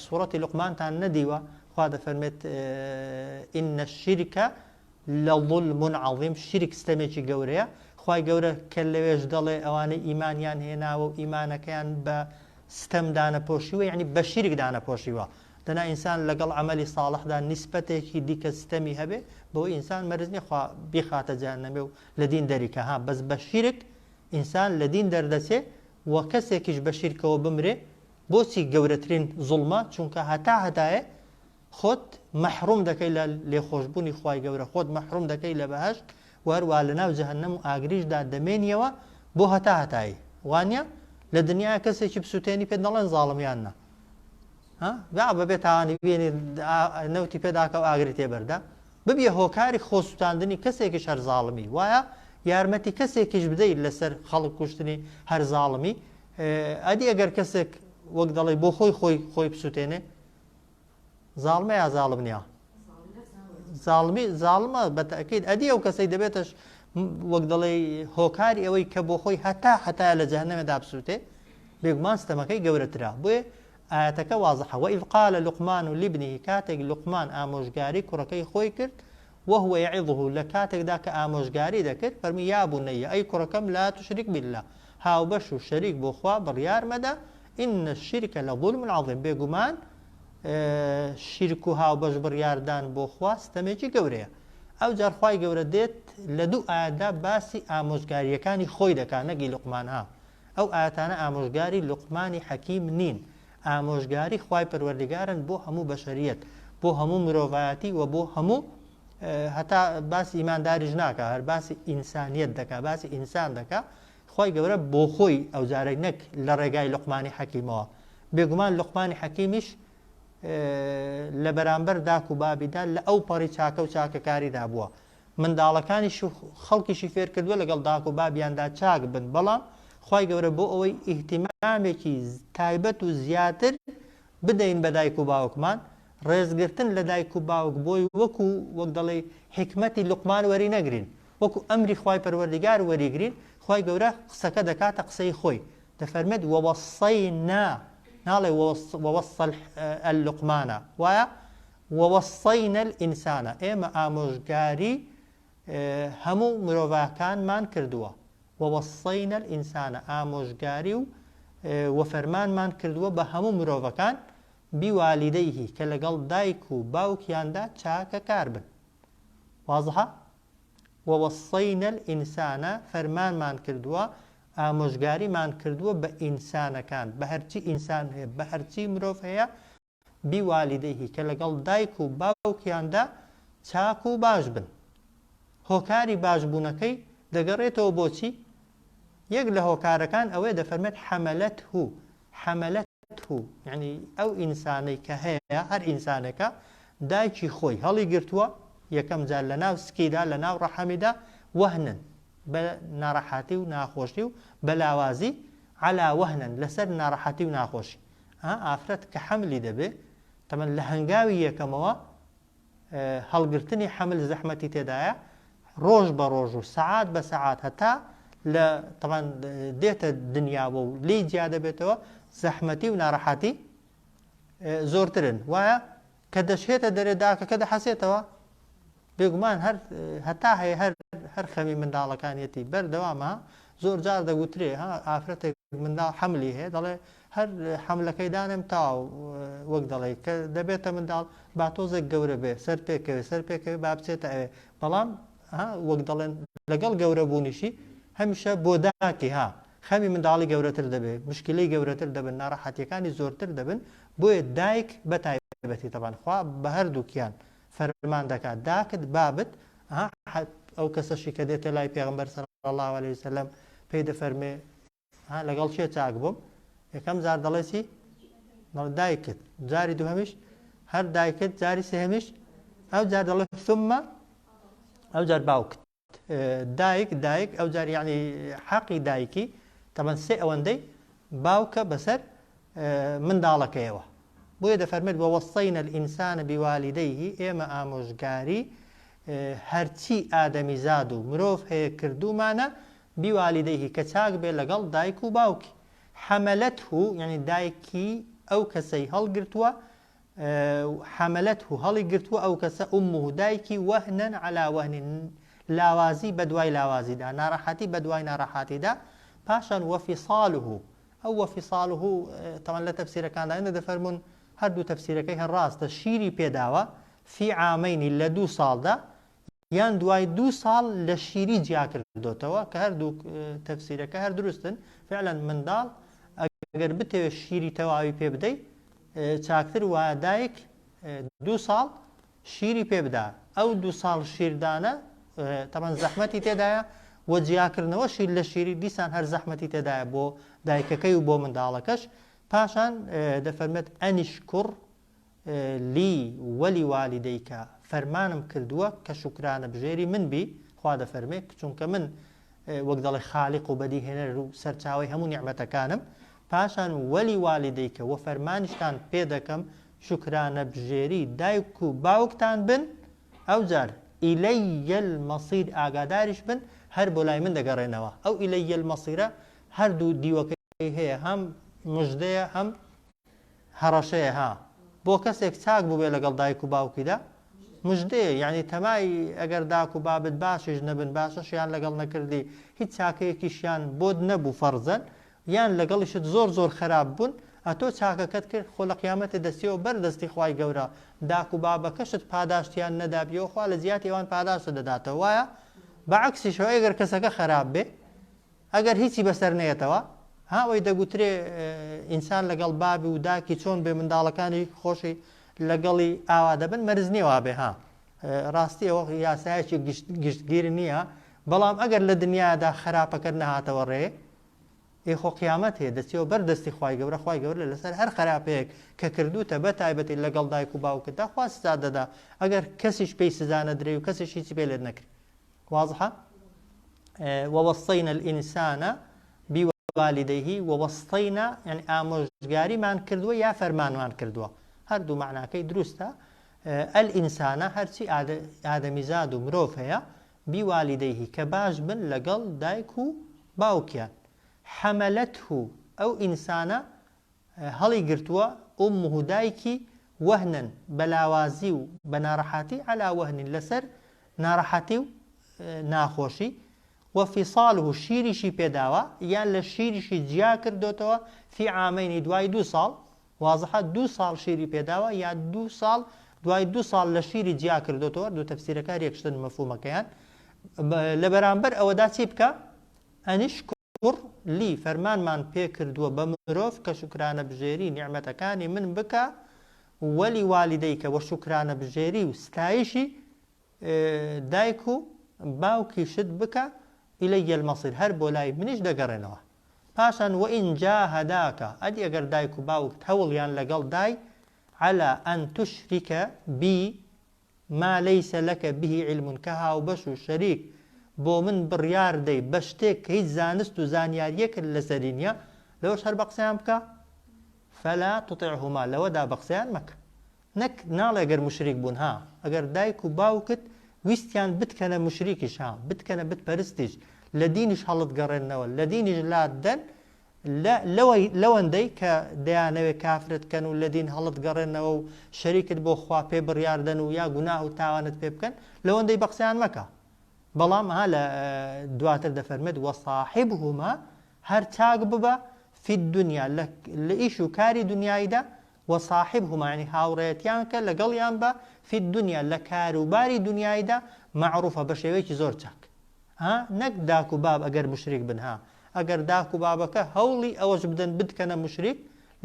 Speaker 1: سوڕەتی لوقمانتان نەدیوە خوا دەفەرمێت ان الشرک لظلم عظیم شیرک ستەمێکی گەورەیە، خوای گەورە کە لەوێش دەڵێ ئەوانەی ئیمانیان هێناوە و ئیمانەکەیان بە ستەم دانەپۆشیوە یەعنی بە شیرک دانەپۆشیوە دەنا ئینسان لەگەڵ عەمەلی ساڵحدا نیسبەتێکی دیکە ستەمی هەبێ بەوەی ئینسان مەرج نیە خوا بیخاتە جەهەنەمێ و لە دین دەریکا ها بەس بە شیرک ئینسان لە دین دەردەچێ و کەسێکیش بە شیرکەوە بمرێ بۆچی گەورەترین زوڵمە چونکە هەتا هەتایە خۆت مەحڕوم دەکەی لە لێخۆشبوونی خوای گەورە، خۆت مەحڕوم دەکەی لە بەهەشت و هەروەها لە ناو جەهەنەم و ئاگریشدا دەمێنیەوە بۆ هەتا هەتایی. وانیە؟ لە دنیایا کەسێکی بسوتێنی پێت نەڵێن زاڵم یان نا؟ ها؟ با بەبێ تاوانی بێنی نەوتی پێداکە و ئاگری تێبەردە ببیە هۆکاری خۆسوتاندنی کەسێکیش هەر زاڵمی وایە یارمەتی کەسێکیش بدەیت لەسەر خەڵک کوشتنی هەر زاڵمی ئەدی ئەگەر کەسێک وەک دەڵێ بۆ خۆی خۆی خۆی بسوتێنێ زاڵمە یا زاڵم نییە؟ زاڵمی زاڵمە بە تەئکید ئەدی ئەو کەسەی دەبێتەش وەک دەڵێ هۆکاری ئەوەی کە بۆ خۆی هەتا هەتا لە جەهەنەمێدا بسووتێ بێگومان ستەمەکەی گەورەترە بۆیە ئاەتەکە وازحە وإذ قال لقمان لابنه کاتێک لقمان ئامۆژگاری کوڕەکەی خۆی کرد وهو يعظه لە کاتێکدا کە ئامۆژگاری دەکرد فەرمی یا بني ئەی کوڕەکەم لا تشرك بالله هاوبەش و شەریک بۆ خوا بڕیار مەدە ان الشرک لظلم عظیم بێگومان شیرک و هاوبەش بڕیاردان بۆ خوا ستەمێکی گەورەیە. ئەوجار خوای گەورە دێت لە دوو ئایەتدا باسی ئامۆژگارییەکانی خۆی دەکات نەک ئی لوقمان ها ئەو ئایەتانە ئامۆژگاری لوقمانی حەکیم نین ئامۆژگاری خوای پەروەردگارن بۆ هەموو بەشەریەت بۆ هەموو مرۆڤایەتی و بۆ هەموو هەتا باسی ئیمانداریش ناکا هەر باسی ئینسانیەت دەکا باسی ئینسان دەکا خوای گەورە بۆخۆی ئەوجارەک نەک لە ڕێگای لوقمانی حەکیمەوە، بێگومان لوقمانی حەکیمیش لە بەرامبەر داک و بابیدا لە ئەو پەڕی چاکە و چاکەکاریدا بووە، منداڵەکانیش و خەڵکیشی فێرکردووە لەگەڵ داک و بابیاندا چاک بن، بەڵام خوای گەورە بۆ ئەوەی ئیهتیمامێکی تایبەت و زیاتر بدەین بە دایک و باوکمان، ڕێزگرتن لە دایک و باوک بۆی وەکو وەک دەڵێی حیکمەتی لوقمان وەرینەگرین، وەکو ئەمری خوای پەروەردگار وەریگرین، خوای گەورە قسەکە دەکاتە قسەی خۆی، دەفەرمێت، ووصینا، ناڵێ ووصی اللقمان، وایە؟ ووصینا الانسان، ئێمە ئامۆژگاری هەموو مرۆڤەکانمان کردووە، ووصینا الانسان، ئامۆژگاری و وفەرمانمان کردووە بە هەموو مرۆڤەکان، بوالدیه، کە لەگەڵ دایک و باوکیاندا چاکەکار بن. وازحە؟ ووصینا الانسان فەرمانمان کردووە، ئامۆژگاریمان کردووە بە ئینسانەکان، بە هەرچی ئینسان هەیە، بە هەرچی مرۆڤ هەیە، بوالدیه کە لەگەڵ دایک و باوکیاندا چاک و باش بن. هۆکاری باش بوونەکەی دەگەڕێتەوە بۆ چی؟ یەک لە هۆکارەکان ئەوەیە دەفەرمێت حملته حملته یعنی ئەو ئینسانەی کە هەیە هەر ئینسانێکە دایکی خۆی هەڵی گرتووە یەکەم جار لە ناو سکیدا لە ناو ڕەحەمیدا وەهنن بە ناڕەحەتی و ناخۆشی و بە لاوازی علا وەهنن لەسەر ناڕەحەتی و ناخۆشی ئافرەت کە حەملی دەبێ تەمەن لە هەنگاوی یەکەمەوە هەڵگرتنی حەمل زەحمەتی تێدایە ڕۆژ بە ڕۆژ و سەعات بە سەعات هەتا لە تەبان دێتە دنیاوە و لێی جیا دەبێتەوە زەحمەتی و ناڕەحەتی زۆرترن وایە کە دەشێتە دەرێ داکەکە دەحەسێتەوە بێگومان هەر هەتا هەیە هەر هەر خەمی منداڵەکانیەتی بەردەوامە زۆر جار دەگوترێ ها ئافرەتێک منداڵ حەملی هەیە دەڵێ هەر حەملەکەی دانێم تاو وەک دەڵێ کە دەبێتە منداڵ با تۆزێک گەورە بێ سەر پێکەوێ سەر پێکەوێ با بچێتە ئەوێ بەڵام وەک دەڵێن لەگەڵ گەورە بوونیشی هەمیشە بۆ داکی ها خەمی منداڵی گەورەتر دەبێ مشکلەی گەورەتر دەبن ناڕەحەتیەکانی زۆرتر دەبن بۆیە دایک بە تایبەتی تەبان خوا بە هەردووکیان فەرمان دەکات داکت بابت ئەو کەسەشی کە دێتە لای پێغمبەر صلی الله علیه وسلم پێی دەفەرمێ ها لەگەڵ کێ چاک بووم یەکەم جار دەڵێ چی دەڵێ دایکت جاری دووهەمیش هەر دایکت جاری سێهەمیش ئەو جار دەڵێ ثم ئەو جار باوکت دایک دایک ئەو جار یعنی حەقی دایکی تەبەن سێ ئەوەندەی. باوکە بەسەر منداڵەکەیەوە. بۆیە دەفەرمێت، ووصینا الانسان بوالدیه، ئێمە ئامۆژگاری هەرچی ئادەمیزاد و مرۆڤ هەیە کردوومانە، بوالدیه، کە چاک بێ لەگەڵ دایک و باوکی. حملته، یەعنی دایکی ئەو کەسەی هەڵگرتووە، حملته، هەڵیگرتووە ئەو کەسە، امه، دایکی، وهنا علی وهن، لاوازی بەدوای لاوازیدا، ناڕەحەتی بەدوای ناڕەحاتیدا، پاشان وفصاله، ئەو وفصاله تەوان لە تەفسیرەکاندا هێندە دەفەرموون هەردوو تەفسیرەکەی هەر ڕاستە شیری پێداوە فی عامەینی لە دوو ساڵدا یان دوای دوو ساڵ لە شیری جیاکردۆتەوە کە هەردوو تەفسیرەکە هەر دروستن فعلا منداڵ ئەگەر بتەوێت شیری تەواوی پێ بدەی چاکتر وایە دایک دوو ساڵ شیری پێ بدا ئەو دوو ساڵ شیردانە تەبەن زەحمەتی تێدایە و جیاکردنەوە شیر لە شیری دیسان هەر زەحمەتی تێدایە بۆ دایکەکەی و بۆ منداڵەکەش پاشان دەفەرمێت ئەنیشکوڕ لی وەلی والیدەیکە فەرمانم کردووە کە شوکرانە بژێری من بی خوا دەفەرمێ چونکە من وەک دەڵێ خالیق و بەدیهێنەر و سەرچاوەی هەموو نیعمەتەکانم، پاشان وەلی والیدەیکە وە فەرمانیشتان پێ دەکەم شوکرانەبژێری دایک و باوکتان بن، ئەوجار الی المصیر ئاگاداریش بن هەر بۆ لای من دەگەڕێنەوە، ئەو الی المصیرە هەردوو دیوەکەی هەیە هەم مژدەیە هەم هەڕەشەیە ها بۆ کەسێک چاک بووبێ لەگەڵ دایک و باوکیدا مژدەیە یعنی تەمای ئەگەر داک و بابت باشیش نەبن باشەشیان لەگەڵ نەکردی هیچ چاکەیەکیشیان بۆت نەبوو فەرزەن یان لەگەڵیشت زۆر زۆر خراپ بوون ئەتۆ چاکەکەت کرد خۆ لە قیامەتێ دەستیەوە بەر دەستی خوای گەورە داک و بابەکەشت پاداشتیان نەدابیەوە خوا لە جیاتی ئەوان پاداشتت دەداتەوە وایە بە عەکسیشەوە ئەگەر کەسەکە خراپ بێ ئەگەر هیچی بەسەر نەیەتەوە، ها ئەوەی دەگوترێ ئینسان لەگەڵ بابی و داکی چۆن بێ منداڵەکانی خۆشی لەگەڵی ئاوا دەبن مەرج نییە وابێ ها ڕاستی ئەوە یاسایەکی گشتگیر نییە بەڵام ئەگەر لە دنیادا خراپەکەت نەهاتەوە ڕێ ئێ خۆ قیامەت هەیە دەچیەوە بەر دەستی خوای گەورە خوای گەورە لەسەر هەر خراپەیەک کە کردوتە بە تایبەتی لەگەڵ دایک و باوکتدا خوا سزا دەدا ئەگەر کەسیش پێی سزا نەدرێ و کەسیش هیچی پێ لێت نەکرێ واضحە ووصینا الانسان بوالدیه ووصینا یعنی ئامۆژگاریمان کردووە یا فەرمانمان کردووە هەردوو معناکەی دروستە الانسانە هەرچی ئادەمیزاد و مرۆڤ هەیە بوالدیه کە باش بن لەگەڵ دایک و باوکیان حەمەلەته ئەو ئینسانە هەڵی گرتووە، امه دایکی، وهنا بە لاوازی و بە ناڕەحاتی، علی وهن لەسەر ناڕەحەتی و ناخۆشی، وفصاله شیریشی پێداوە یان لە شیریشی جیا کردۆتەوە، فی عامین دوای دوو ساڵ، وازحە دوو ساڵ شیری پێداوە یا دوو ساڵ دوای دوو ساڵ لە شیری جیا کردۆتەوە، دوو تەفسیرەکە هەر یەک شتن مەفهومەکەیان، لە بەرامبەر ئەوەدا چی بکە؟ ان اشکر لی، فەرمانمان پێ کردووە بە مرۆڤ کە شوکرانەبژێری نیعمەتەکانی من بکا، وەلی والدیک، وە شوکرانەبژێری و ستایشی دایک و باوکیشت بکە، الی المصیر، هەر بۆ لای منیش دەگەڕێنەوە. پاشان وان جاهداک، ئەدی ئەگەر دایک و باوکت هەوڵیان لەگەڵ دای، علی ان تشرک بی، ما لیس لک به علم کە هاوبەش و شەریک بۆ من بڕیار دەی بە شتێک کە هیچ زانست و زانیارییەکت لەسەری نییە لەوەش هەر بە قسەیان بکە فلا تطعهما لەوەدا بە قسەیان مەکە نەک ناڵێ گەر موشریک بوون ها ئەگەر دایک و باوکت ویستیان بتکەنە موشریکیش ها بتکەنە بت پەرستیش لە دینیش هەڵت گەڕێننەوە لە دینیش لات دەن لە لەوەی لەوەندەی کە دەیانەوێ کافرت کەن و لە دین هەڵت گەڕێننەوە و شەریکت بۆ خوا پێ بڕیار دەن و یا گوناه و تاوانت پێ بکەن لەوەندەی بە قسەیان مەکە بەڵام ها لە دواتر دەفەرمێت وصاحبهما هەر چاک ببە فی الدنیا لە لە ئیش و کاری دنیاییدا وصاحبهما یعنی هاوڕێیەتیان کە لەگەڵیان بە فی الدنیا لە کاروباری دنیاییدا مەعروفە بە شێوەیەکی زۆر چاک ها نەک داک و باب ئەگەر مشریک بن ها ئەگەر داک و بابەکە هەوڵی ئەوەش بدەن بتکەنە موشریک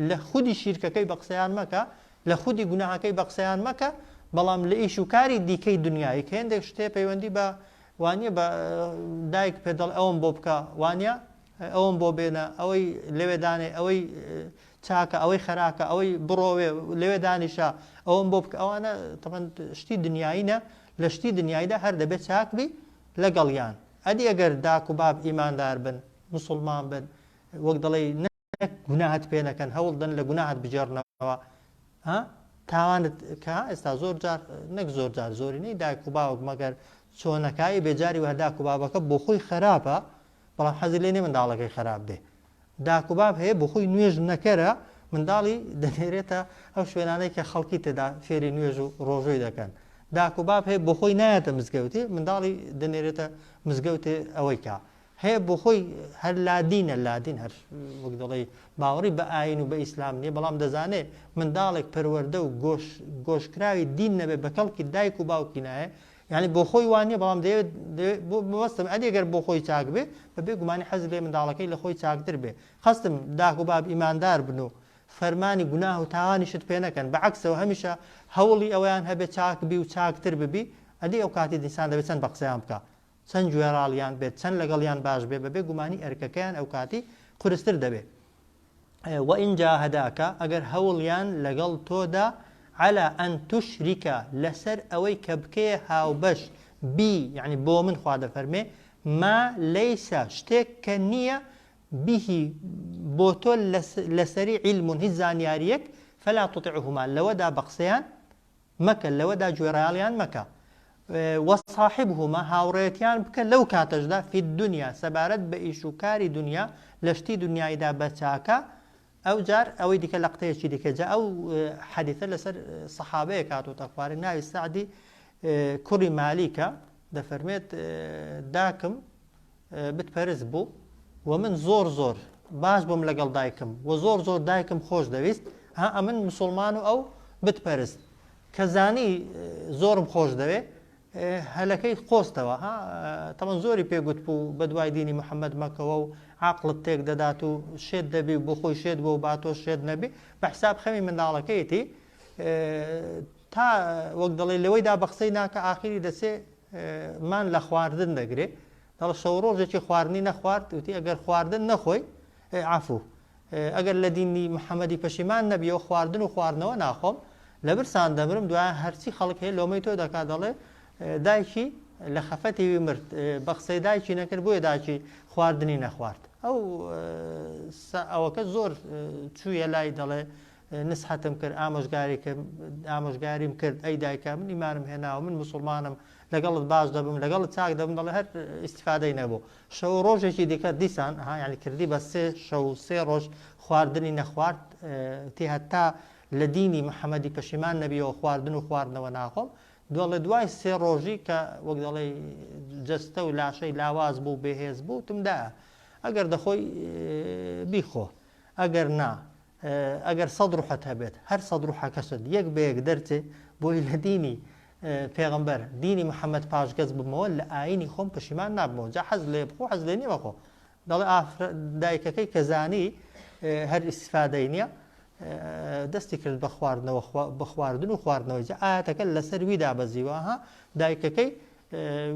Speaker 1: لە خودی شیرکەکەی بە قسەیان مەکە لە خودی گوناهەکەی بە قسەیان مەکە بەڵام لە ئیش و کاری دیکەی دنیایی کە هێندێک شتێ پەیوەندی بە وانە بە دایک پێ دەڵێ ئەوم بۆ بکە وانە ئەوم بۆ بێنە ئەوەی لەوێ دانێ ئەوەی چاکە ئەوەی خەراکە ئەوەی بڕۆوێ لەوێ دانیشە ئەوم بۆ بکە ئەوانە تەبەن شتی دنیایینە لە شتی دنیاییدا هەر دەبێت چاک بی لەگەڵیان ئەدی ئەگەر داک و باب ئیماندار بن موسڵمان بن وەک دەڵێی نەک. نەک گوناهت پێ نەکەن هەوڵ دەن لە گوناهت بگێڕنەوە ها تاوانت کە ئێستا زۆر جار نەک زۆر جار زۆرینەی دایک و باوک مەگەر چۆنەکایی بێجاری وە داک و بابەکە بۆ خۆی خراپە بەڵام حەزی لێ نیە منداڵەکەی خراپ بێ داک و باب هەیە بۆ خۆی نوێژ نەکەرە منداڵی دەنێرێتە ئەو شوێنانەی کە خەڵکی تێدا فێری نوێژ و ڕۆژۆی دەکەن داک و باب هەیە بۆ خۆی نایەتە مزگەوتێ منداڵی دەنێرێتە مزگەوتێ ئەوەی کا هەیە بۆ خۆی هەر لادینە لادین هەر وەک دەڵێی باوەڕی بە ئاین و بە ئیسلام نییە بەڵام دەزانێ منداڵێک پەروەردە و گۆش گۆشکراوی دین نەبێ بە کەڵکی دایک و باوکی نایە یعنی بۆ خۆی وان نییە بەڵام دەیەوێت مەبەستم ئەدی گەر بۆ خۆی چاک بێ بە بێ گومانی حەز لێ منداڵەکەی لە خۆی چاکتر بێ خەستم داک و باب ئیماندار بن و فەرمانی گوناه و تاوانیشت پێ نەکەن بە عەکسەوە هەمیشە هەوڵی ئەوەیان هەبێ چاک بی و چاکتر ببی ئەدی ئەو کاتی ئینسان دەبێت چەند بە قسەیان بکا چەند گوێڕاڵیان بێت، چەند لەگەڵیان باش بێت، بەبێ گومانی ئەرکەکەیان ئەوکاتی قورستر دەبێت. وَإِن جاهداک، ئەگەر هەوڵیان لەگەڵ تۆدا، علی أن تشرک، لەسەر ئەوەی کە بکەیە هاوبەش، بی، یەعنی بۆ من خوا دەفەرمێ، ما لیس، شتێک کە نییە، به، بۆ تۆ لەسەری، علم، هیچ زانیارییەک، فلا تطعهما، لەوەدا بەقسەیان مەکە، لەوەدا گوێڕایەڵیان مەکە. وصاحبهما، هاوڕێیەتیان بکە لەو کاتەشدا، فی الدنیا، سەبارەت بە ئیش و کاری دونیا، لە شتی دونیاییدا بە چاکە، ئەوجار ئەوەی دیکە لەقتەیەکی دیکە، جا ئەو حەدیثە لەسەر سەحابەیەک هاتۆتە خوارێ ناوی سەعدی کوڕی مالیکە، دەفەرمێت داکم بت پەرست بوو و من زۆر زۆر باش بووم لەگەڵ دایکم و زۆر زۆر دایکم خۆش دەویست ها ئەمن مسوڵمان و ئەو بت پەرست کە زانی زۆرم خۆش دەوێ هەلەکەی قۆستەوە ها تەمەن زۆری پێگوت بوو بە دوای دینی محەممەد مەکەوە و عقلت تێک دەدات و شێت دەبی و بۆ خۆی شێت بۆ با تۆ شێت نەبی بە حساب خەمی منداڵەکەیەتی تا وەک دەڵێ لەوەیدا بە قسەی ناکە ئاخیری دەچێ مان لە خواردن دەگرێ دەڵێ شەو ڕۆژێکی خواردنی نەخوارد وتی ئەگەر خواردن نەخۆی عەفو ئەگەر لە دینی محەممەدی پەشیمان نەبیەوە خواردن و خواردنەوە ناخۆم لە برسان دەمرم دوای هەرچی خەڵک هەیە لۆمەی تۆ دەکات دەڵێ دایکی لە خەفەتی وی مرد بە قسەی دایکی نەکرد بۆیە داکی خواردنی نەخوارد ئەو ئەوەکە زۆر چوویە لای دەڵێ نسحەتم کرد ئامۆژگاری کرد ئامۆژگاریم کرد ئەی دایکە من ئیمانم هێناوە من موسڵمانم لەگەڵت باش دەبم لەگەڵت چاک دەبم دەڵێ هەر ئیستیفادەی نەبوو شەو و ڕۆژێکی دیکە دیسان ها یعنی کردی بە سێ شەو و سێ ڕۆژ خواردنی نەخوارد تی هەتا لە دینی محەممەدی پەشیمان نەبیەوە خواردن و خواردنەوە ناخۆم دەڵێ دوای سێ ڕۆژی کە وەک دەڵێ جەستە و لاشەی لاواز بوو بێهێز بوو تمدا ئەگەر دەخۆی بیخۆ ئەگەر نا ئەگەر سەد ڕوحت هەبێت هەر سەد ڕوحەکەشت یەک بە یەک دەرچێ بۆی لە دینی پێغەمبەر دینی محەممەد پاشگەز بمەوە لە ئاینی خۆم پەشیمان نابمەوە جا حەز لێ بخۆ حەز لێ نییە مەخۆ دەڵێ دایکەکەی کە زانی هەر ئیسفادەی نییە دەستی کرد بە خواردنەوە بە خواردن و خواردنەوەی جا ئاەتەکە لەسەر وی دابەزیوە ها دایکەکەی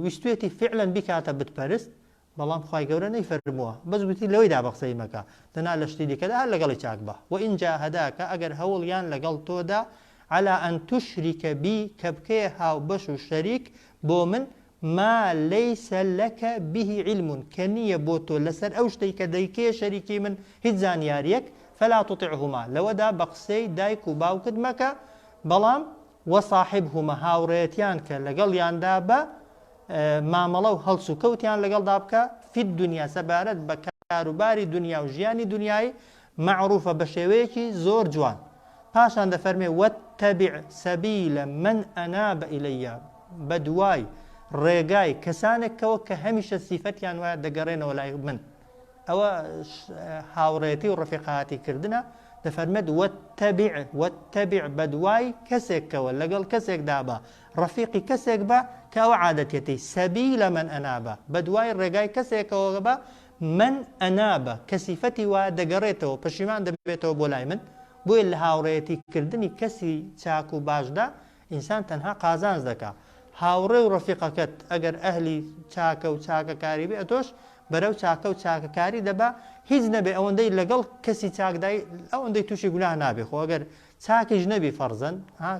Speaker 1: ویستوێتی فعلەن بیکاتە بتپەرست بەڵام خوای گەورە نەیفەرمووە بەس گوتی لەوەیدا بە قسەی مەکە دەنا لە شتی دیکەدا هەر لەگەڵی چاک بە، وان جاهداک ئەگەر هەوڵیان لەگەڵ تۆدا علی ان تشرک بی کە بکەیە هاوبەش و شەریک بۆ من ما لیس لک به علم کە نییە بۆ تۆ لەسەر ئەو شتەی کە دەیکەیە شەریکی من هیچ زانیارییەک فلا تطعهما لەوەدا بە قسەی دایک و باوکت مەکە بەڵام وصاحبهما هاوڕێیەتیان کە لەگەڵیاندا بە مامەڵە و هەڵس و کەوتیان لەگەڵدا بکە، فی الدنیا سەبارەت بە کاروباری دونیا و ژیانی دونیایی، مەعروفە بە شێوەیەکی زۆر جوان. پاشان دەفەرمێ، واتبع سبیل من اناب الی، بەدوای ڕێگای کەسانێک کەوە کە هەمیشە سیفەتیان وایە دەگەڕێنەوە لای من. ئەوە هاوڕێتی و ڕەفیقایەتی کردنە، دەفەرمێت، واتبع، واتبع، بەدوای کەسێکەوە، لەگەڵ کەسێکدا بە، ڕەفیقی کەسێک بە کە ئەوە عادەتیەتی، سبیل من اناب، بەدوای ڕێگای کەسێکەوە بە، من اناب، کە سیفەتی وایە دەگەڕێتەوە، پەشیمان دەبێتەوە بۆ لای من، بۆیە لە هاوڕێیەتی کردنی کەسی چاک و باشدا ئینسان تەنها قازانج دەکا. هاوڕێ و ڕەفیقەکەت ئەگەر ئەهلی چاکە و چاکەکاری بێ ئەتۆش بەرەو چاکە و چاکەکاری دەبا، هیچ نەبێ ئەوەندەی لەگەڵ کەسی چاکدای ئەوەندەی تووشی گوناه نابێ خۆ ئەگەر چاکیش نەبی فەرزەن ها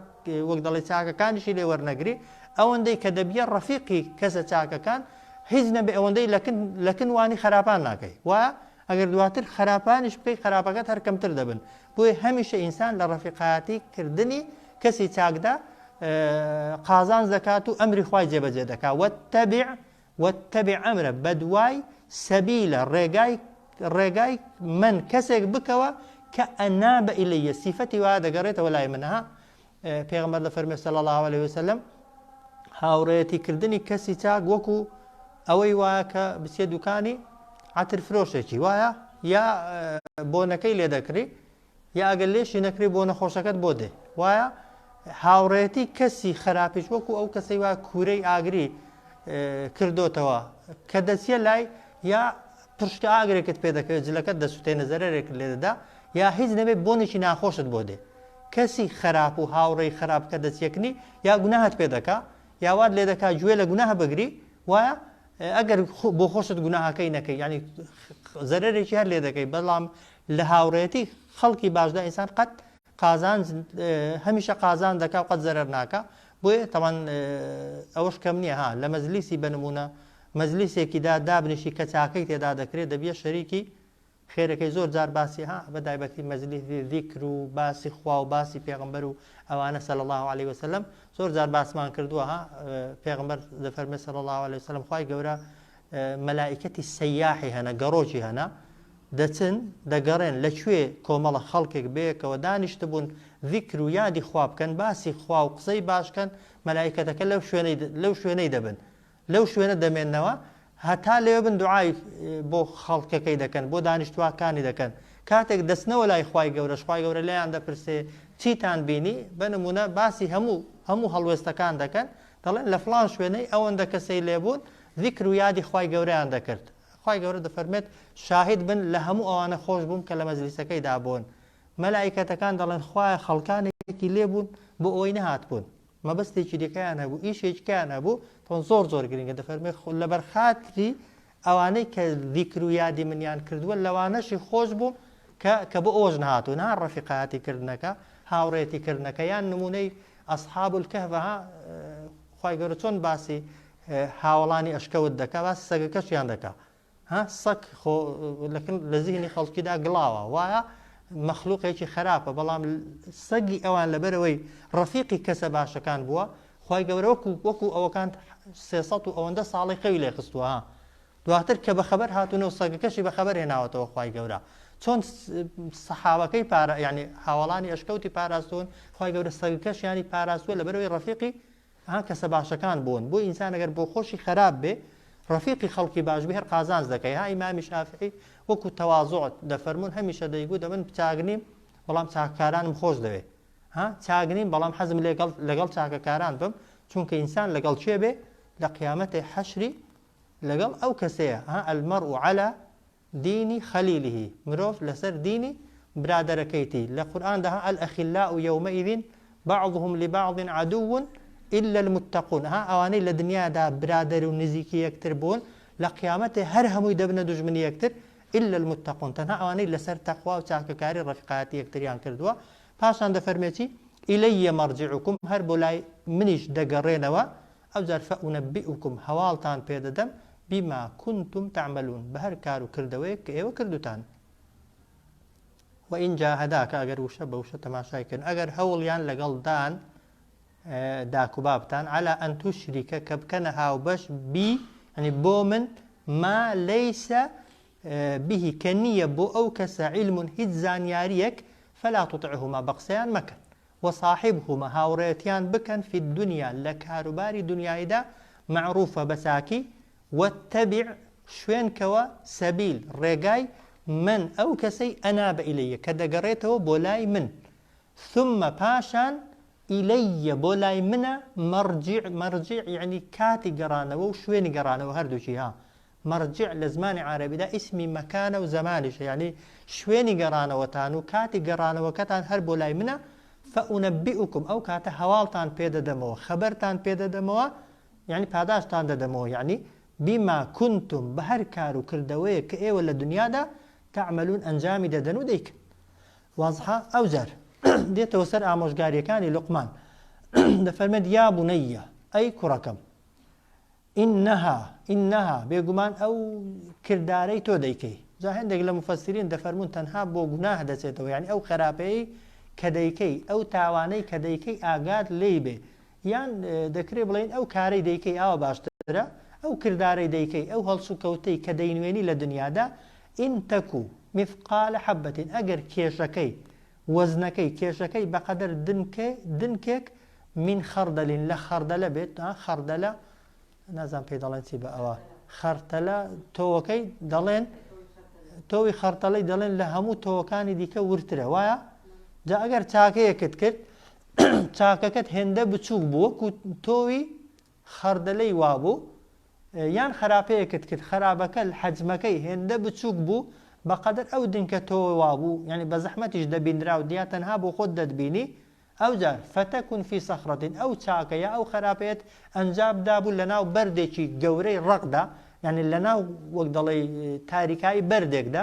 Speaker 1: وەک دەڵێ چاکەکانیشی لێ وەرنەگری ئەوەندەی کە دەبیە ڕەفیقی کەسە چاکەکان هیچ نەبێ ئەوەندەی لەکن لەکن وانی خراپان ناکەی وایە؟ ئەگەر دواتر خراپانیش بکەی خراپەکەت هەر کەمتر دەبن. بۆیە هەمیشە ئینسان لە ڕەفیقایەتی کردنی کەسی چاکدا قازانج دەکات و ئەمری خوای جێبەجێ دەکات. واتبع واتبع ئەمرە بەدوای سەبیلە ڕێگای ڕێگای من کەسێک بکەوە کە ئەنابە ئیلەیە سیفەتی وا دەگەڕێتەوە لای من ها پێغەمبەر دەفەرمێ صلی الله علیه وسلم هاوڕێیەتی کردنی کەسی چاک وەکو ئەوەی وایە کە بچێ دوکانی عەتر فرۆشێکی وایە یا بۆنەکەی لێ دەکری یا ئەگەر لێشی نەکری بۆ نەخۆشەکەت بۆ دێ وایە هاوڕێتی کەسی خراپیش وەکو ئەو کەسەی وا کوورەی ئاگری کردوتەوە کە دەچیە لای یا پشکە ئاگرێکت پێ دەکەوێت جلەکەت دەسوتێنە زەرەرێکت لێ دەدا یا هیچ نەبێت بۆنێکی ناخۆشت بۆ دێ کەسی خراپ و هاوڕێی خراپ کە دەچیەکنی یا گوناهت پێ دەکا یا وات لێ دەکا گوێ لە گوناه بگری وایە ئەگەر بۆ خۆشت گوناهەکەی نەکەی یعنی زەرەرێکی هەر لێ دەکەی بەڵام لە هاوڕێتی خەڵکی باشدا ئینسان قەت قازانج هەمیشە قازان دەکا و قەت زەرەر ناکا بۆیە تەوان ئەوەش کەم نییە ها لە مەجلیسی بە نمونە مەجلیسێکیدا دابنیشی کە چاکەی تێدا دەکرێت دەبیە شەریکی خێرەکەی زۆر جار باسی ها بە دایبەتی مەجلیسی ذیکر و باسی خوا و باسی پێغەمبەر و ئەوانە صلی الله علیه وسلم زۆر جار باسمان کردووە ها پێغەمبەر دەفەرمێ صلی الله علیه وسلم خوای گەورە مەلائیکەتی سەیاحی هەنە گەڕۆکی هەنە دەچن دەگەڕێن لە کوێ کۆمەڵە خەڵکێک بەیەکەوە دانیشتبوون ذیکر و یادی خوا بکەن باسی خوا و قسەی باش کەن مەلائیکەتەکە لەو شوێنەی لەو شوێنەی دەبن لەو شوێنە دەمێننەوە هەتا لەوێ بن دوعای بۆ خەڵکەکەی دەکەن بۆ دانیشتوواکانی دەکەن کاتێک دەچنەوە لای خوای گەورەش خوای گەورە لێیان دەپرسێ چیتان بینی بە نمونە باسی هەموو هەموو هەڵوێستەکان دەکەن دەڵێن لە فڵان شوێنەی ئەوەندە کەسەی لێبوون ذیکر و یادی خوای گەورەیان دەکرد خوای گەورە دەفەرمێت شاهید بن لە هەموو ئەوانە خۆش بووم کە لە مەجلیسەکەیدا بوون مەلائیکەتەکان دەڵێن خوایە خەڵکانێکی لێبوون بۆ ئەوەی نەهاتبوون مەبەستێکی دیکەیان هەبوو، ئیشێکیان هەبوو، تۆن زۆر زۆر گرنگە، دەفەرموێ لەبەر خاتری ئەوانەی کە زیکر و یادی منیان کردووە لەوانەشی خۆش بووم کە کە بۆ ئەوەش نەهاتوون ها ڕەفیقایەتی کردنەکە هاوڕێتی کردنەکە یان نمونەی ئەصحاب الکهف ها خوای گەورە چۆن باسی هاوەڵانی ئەشکەوت دەکا باسی سەگەکەشیان دەکا ها سەگ خۆ لەکن لە زیهنی خەڵکیدا گڵاوە وایە مەخلوقێکی خراپە بەڵام سەگی ئەوان لەبەرەوەی ڕەفیقی کەسە باشەکان بووە خی گەورە وەکو وەکو ئەوەکان سێ و ئەوەندە ساڵی خەوی لێ خستووە ها دواتر کە بەخەبەر هاتوونە و سەگەکەشی بەخەبەر هێناوەتەوە خوای گەورە چۆن سەحابەکەی پارە یعنی هاوڵانی ئەشکەوتی پاراستون خوای گەورە سەگەکەشیانی پاراستووە لەبەرەوەی ڕەفیقی ها کەسە باشەکان بوون بۆ ئینسان ئەگەر بۆ خۆشی خەراپ بێ ڕەفیقی خەڵکی باش بێ هەر قازانج دەکەی ها ئیمامی شافعی وەکو تەوازوع دەفەرموون هەمیشە دەیگوت دەمن چاک نیم بەڵام چاککارانم خۆش دەوێ ها چاک نیم بەڵام حەزم لەگەڵ لەگەڵ چاکەکاران بم چونکە ئینسان لەگەڵ کێ بێ لە قیامەتی حەشری لەگەڵ ئەو کەسەیە ها المرء على دینی خلیله، مرۆڤ لەسەر دینی برادەرەکەیتی، لە قورئاندا ها الاخلاء یومئذ بعضهم لبعض عدو الا المتقون، ها ئەوانەی لە دنیادا برادەر و نزیکی یەکتر بوون لە قیامەتێ هەر هەمووی دەبنە دوژمنی یەکتر الا المتقون، تەنها ئەوانەی لەسەر تەقوا و چاکەکاری ڕەفیقایەتی یەکتریان کردووە، پاشان دەفەرمێ چی؟ الی مرجعکم، هەر بۆ لای منیش دەگەڕێنەوە، ئەوجار فأنبئکم هەواڵتان پێدەدەم بما کنتم تعملون بە هەر کار و کردەوەیەک کە ئێوە کردوتان. وإن جاهداک ئەگەر وشە بە وشە تەماشای کەن ئەگەر هەوڵیان لەگەڵ دان داک و بابتان على أن تشرك کە بکەنە هاوبەش بی یعنی بۆ من ما ليس به کە نییە بۆ ئەو کەسە علم هیچ زانیاریەک فلا تطعهما بە قسەیان مەکەن وصاحبهما هاوڕێتیان بکەن فی الدنیا لە کاروباری دونیاییدا معروفا بە چاکی، واتبع شوێن کەوە سبیل ڕێگای من ئەو کەسەی اناب الی کە دەگەڕێتەوە بۆ لای من ثم پاشان الی بۆ لای منە مرجع مرجع یەعنی کاتی گەڕانەوە و شوێنی گەڕانەوە هەردووکی ها مەرجع لە زمانی عارەبیدا ئیسمی مەکانە و زەمانیشە یانی شوێنی گەڕانەوەتان و کاتی گەڕانەوەکەتان هەر بۆ لای منە فأنبئکم ئەو کاتە هەواڵتان پێ دەدەمەوە خەبەرتان پێ دەدەمەوە یانی پاداشتان دەدەمەوە یانی بما کنتم بە هەر کار و کردەوەیەک کە ئێوە لە دنیادا تعملون ئەنجامی دەدەن و دەیکەن وازحە ئەوجار دێتەوە سەر ئامۆژگاریەکانی لوقمان دەفەرمێت یا بنیە ئەی کوڕەکەم انها انها بێگومان ئەو کردارەی تۆ دەیکەی. جا هەندێک لە مفەسرین دەفەرموون تەنها بۆ گوناه دەچێتەوە یعنی ئەو خراپەیەی کە دەیکەی ئەو تاوانەی کە دەیکەی ئاگات لێی بێ یان دەکرێ بڵێین ئەو کارەی دەیکەی ئاوا باشترە، ئەو کردارەی دەیکەی، ئەو هەڵسوکەوتەی کە دەینوێنی لە دنیادا، ان تک مثقال حبة، ئەگەر کێشەکەی، وەزنەکەی، کێشەکەی بەقەدەر دنکێ، دنکێک، من خردل، لە خەردەلە بێت، ها خەردەلە، نازانم پێی دەڵێن چی بە ئەوە، خەرتەلە، تۆوەکەی دەڵێن، تۆوی خەرتەلەی دەڵێن لە هەموو تۆوەکانی دیکە وردترە، وایە؟ جا ئەگەر چاکەیەکت کرد، چاکەکەت هێندە بچووک بوو وەکو تۆوی خەردەلەی وابوو، یان خەراپەیەکت کرد خەرابەکە حەجمەکەی هێندە بچووک بوو بەقەدەر ئەو دنکە تۆوە وابوو، یانی بەزەحمەتیش دەبینرا و دیا تەنها بۆ خۆت دەتبینی، ئەوجار، فتکن فی صخرة، ئەو چاکە یا ئەو خەراپەیەت ئەنجام دابوو لەناو بەردێکی گەورەی ڕەقدا، یانی لەناو وەک دەڵێی تاریکایی بەردێکدا،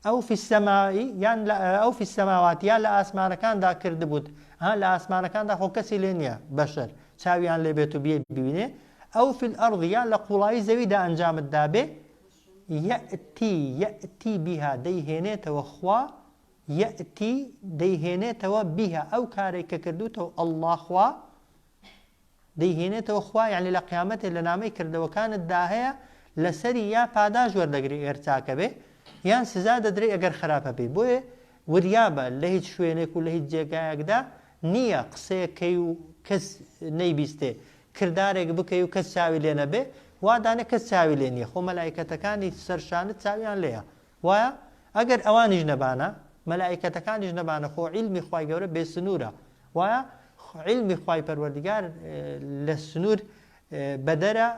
Speaker 1: ئەو فی السماء یان ئەو فی السماوات یا لە ئاسمانەکاندا کردبووت ها لە ئاسمانەکاندا خۆ کەسی لێ نییە بەشەر چاویان لێ بێت و بێ ببینێ ئەو فی الأرض یان لە قوڵایی زەویدا ئەنجامت دابێ یەئتی یەئتی بها دەیهێنێتەوە خوا یەئتی دەیهێنێتەوە بها ئەو کارێک کە کردوتەوە ئەڵڵا خوا دەیهێنێتەوە خوا یەعنی لە قیامەتێ لە نامەی کردەوەکانت دا هەیە لەسەری یا پاداش وەردەگری ئەگەر چاکە بێ یان سزا دەدرێی ئەگەر خراپە بی بۆیە وریابە لە هیچ شوێنێک و لە هیچ جێگایەکدا نییە قسەیەک کەی و کەس نەیبیستێ کردارێک بکەی و کەس چاوی لێ نەبێ وا دانێ کەس چاوی لێ نییە خۆ مەلایکەتەکانی سەر شانت چاویان لێیە وایە ئەگەر ئەوانیش نەبانە مەلائیکەتەکانیش نەبانە خۆ عیلمی خوای گەورە بێ سنوورە وایە عیلمی خوای پەروەردگار لە سنوور بەدەرە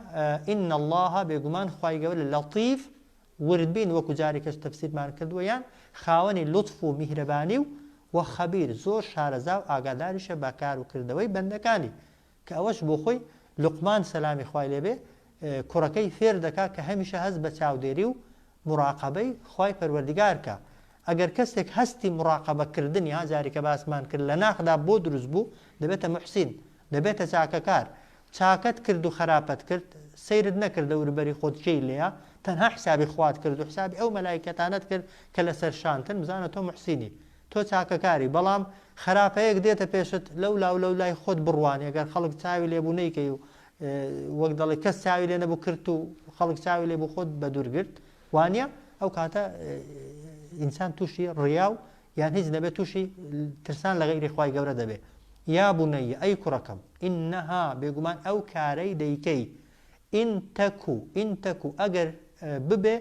Speaker 1: إن الله بێگومان خوای گەورە لەتیف وردبین وەکو جارێکەش تەفسیرمان کردووە یان خاوەنی لوتف و میهرەبانی و وە خەبیر زۆر شارەزا و ئاگاداریشە بە کار و کردەوەی بەندەکانی کە ئەوەش بۆ خۆی لوقمان سەلامی خوای لێ بێ کوڕەکەی فێر دەکا کە هەمیشە هەست بە چاودێری و موراقەبەی خوای پەروەردگار کە ئەگەر کەسێک هەستی موراقەبە کردنی ها جاری کە باسمان کرد لە ناخدا بۆ دروست بوو دەبێتە موحسین دەبێتە چاکەکار چاکەت کرد و خەراپەت کرد سەیرت نەکرد دەوروبەری خۆت کێی لێیە تەنها حسابی خوات کرد و حسابی ئەو مەلایکەتانەت کرد کە لەسەر شانتن بزانە تۆ موحسینی تۆ چاکەکاری بەڵام خەراپەیەک دێتە پێشت لەولا و لەولای خۆت بڕوانی گەر خەڵک چاوی لێبوو نەیکەی و وەک دەڵێ کەس چاوی لێ نەبوو کرد و خەڵک چاوی لێ بوو خۆت بە دوور گرت وانە ئەو کاتە ئینسان تووشی ڕیا و یان هیچ نەبێت تووشی ترسان لە غەیری خوای گەورە دەبێ یا بنی ئەی کوڕەکەم ئینها بێگومان ئەو کارەی دەیکەی إن تك إن تك ئەگەر ببێ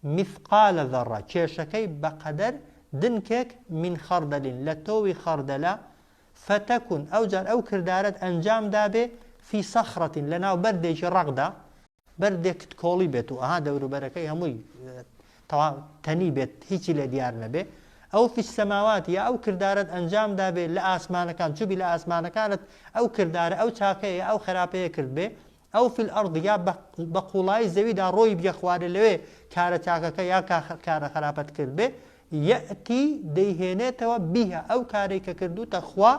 Speaker 1: مثقال ذرة کێشەکەی بەقەدەر دنکێک من خردل لە تۆوی خەردەلە فتکن ئەوجار ئەو کردارەت ئەنجام دابێ فی صخرة لەناو بەردێکی ڕەقدا بەردێکت کۆڵی بێت و ئەها دەوروبەرەکەی هەمووی تەواو تەنی بێت هیچی لێ دیار نەبێ أو في السماوات یا ئەو کردارەت ئەنجام دابێ لە ئاسمانەکان چوبی لە ئاسمانەکانت ئەو کردارە ئەو چاکەیە ئەو خراپەیە کرد بێ أو في الأرض یا بە قوڵایی زەویدا ڕۆی بیە خوارێ لەوێ کارە چاکەکە یا کارە خراپەت کرد بێ یەئتی دەیهێنێتەوە بها ئەو کارەی کە کردوتە خوا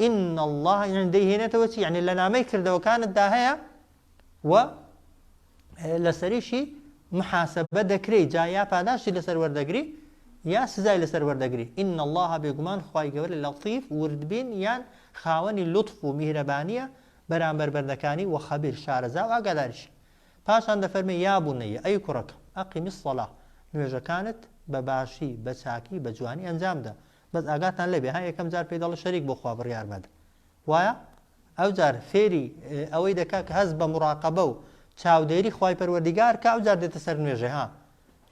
Speaker 1: إن الله یعنی دەیهێنێتەوە چی یعنی لە نامەی کردەوەکانتدا هەیە و لەسەریشی محاسبە دەکرێی جا یا پاداشتی لەسەر وەردەگری یا سزای لەسەر وەردەگری إن الله بێگومان خوای گەورە لەتیف وردبین یان خاوەنی لوتف و میهرەبانیە بەرامبەر بەندەکانی وە خەبیر شارەزا و ئاگاداریشە پاشان دەفەرمێ یا بنی ئەی کوڕەکەم أقم الصلاة نوێژەکانت بە باشی بە چاکی بە جوانی ئەنجام دە بەس ئاگاتان لێبێ ها یەکەم جار پێی دەڵێ شەریک بۆ خوا بڕیار مەدە وایە ئەوجار فێری ئەوەی دەکا کە هەست بە مراقەبە و چاودێری خوای پەروەردیگار کە ئەوجار دێتە سەر نوێژێ ها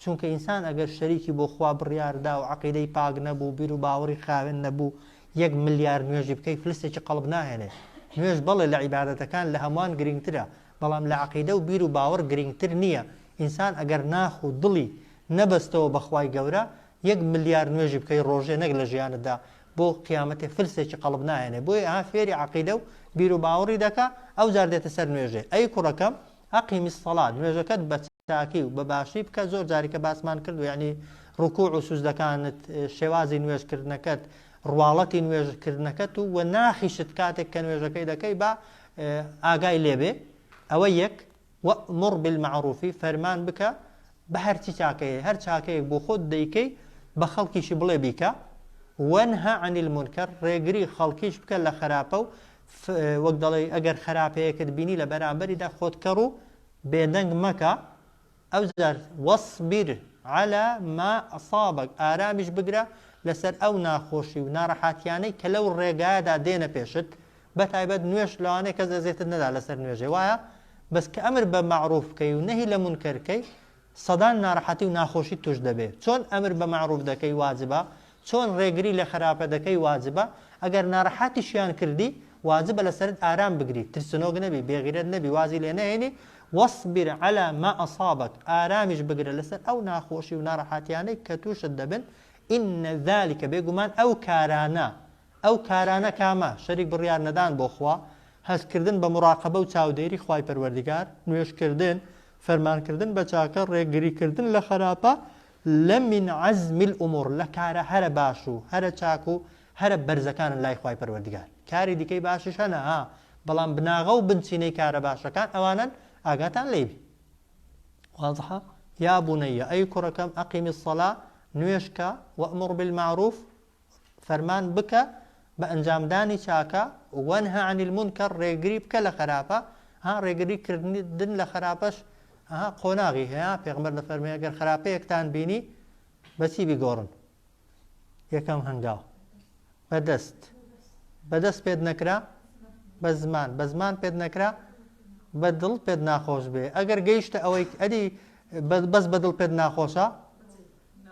Speaker 1: چونکە ئینسان ئەگەر شەریکی بۆ خوا بڕیار دا و عەقیدەی پاک نەبوو بیر و باوەڕی خاوێن نەبوو یەک ملیار نوێژی بکەی فلسێکی قەڵب ناهێنێ نوێژ بەڵێ لە عیبادەتەکان لە هەمووان گرینگترە بەڵام لە عەقیدە و بیر و باوەڕ گرینگتر نییە ئینسان ئەگەر ناخ و دڵی نەبەستەوە بە خوای گەورە یەک ملیار نوێژی بکەی ڕۆژێ نەک لە ژیانتدا بۆ قیامەتێ فلسێکی قەڵب ناهێنێ بۆیە ئەها فێری عەقیدە و بیر و باوەڕی دەکا ئەوجار دێتە سەر نوێژێ ئەی کوڕەکەم أقم الصلاة نوێژەکەت بە چاکی و بە باشی بکە زۆر جاری کە باسمان کردووە یعنی ڕکوع و سوجدەکانت شێوازی نوێژکردنەکەت ڕواڵەتی نوێژکردنەکەت و وە ناخیشت کاتێک کە نوێژەکەی دەکەی با ئاگای لێبێ ئەوە یەک. وامر بالمعروف فەرمان بکە بە هەرچی چاکەیە هەر چاکەیەک بۆ خۆت دەیکەی بە خەڵکیشی بڵێ بیکە، وانهە عن المنکر ڕێگری خەڵکیش بکە لە خراپە و وەک دەڵێی ئەگەر خراپەیەکت بینی لە بەرامبەریدا خۆت کەڕ و بێدەنگ مەکە، ئەوجار واصبر علی ما اصابک ئارامیش بگرە لەسەر ئەو ناخۆشی و ناڕەحاتیانەی کە لەو ڕێگایەدا دێنە پێشت، بەتایبەت نوێژ لەوانەیە کەس ئەزێتت نەدا لەسەر نوێژێ وایە بەس کە ئەمر بە مەعروف بکەی و نەهی لە مونکەر کەی سەدان ناڕەحەتی و ناخۆشیت توش دەبێ چۆن ئەمر بە مەعروف دەکەی واجبە چۆن ڕێگری لە خراپە دەکەی واجبە ئەگەر ناڕەحەتیشیان کردی واجبە لەسەرت ئارام بگری ترسنۆک نەبی بێغیرەت نەبی وازی لێ نەهێنی واصبر علی ما اصابک ئارامیش بگرە لەسەر ئەو ناخۆشی و ناڕەحەتیانەی کە توشت دەبن ان ذلک بێگومان ئەو کارانە ئەو کارانە کامە؟ شەریک بڕیار نەدان بۆ خوا، هەست کردن بە موڕاقەبە و چاودێری خوای پەروەردگار، نوێژ کردن، فەرمان کردن بە چاکە، ڕێگری کردن لە خەراپە، لە من عزم الامور لە کارە هەرە باش و هەرە چاک و هەرە بەرزەکانن لای خوای پەروەردگار. کاری دیکەی باشیش هەنە ها، بەڵام بناغە و بنچینەی کارە باشەکان ئەوانەن ئاگاتان لێی بی. واضحە؟ یا بنی ئەی کوڕەکەم اقم الصلاة نوێژ کە، وامر بالمعروف فەرمان بکە بە ئەنجامدانی چاکە، وانهە عن المنکر ڕێگری بکە لە خەراپە، ها ڕێگری کردن لە خەراپەش ها قۆناغی هەیە، پێغەمبەر دەفەرموێ ئەگەر خراپەیەکتان بینی بەچی بیگۆڕن؟ یەکەم هەنگاو بە دەست، بە دەست پێت نەکرا بە زمان، بە زمان پێت نەکرا بە دڵ پێت ناخۆش بێ، ئەگەر گەیشتە ئەوەی ئەدی بەس بە دڵ پێت ناخۆشە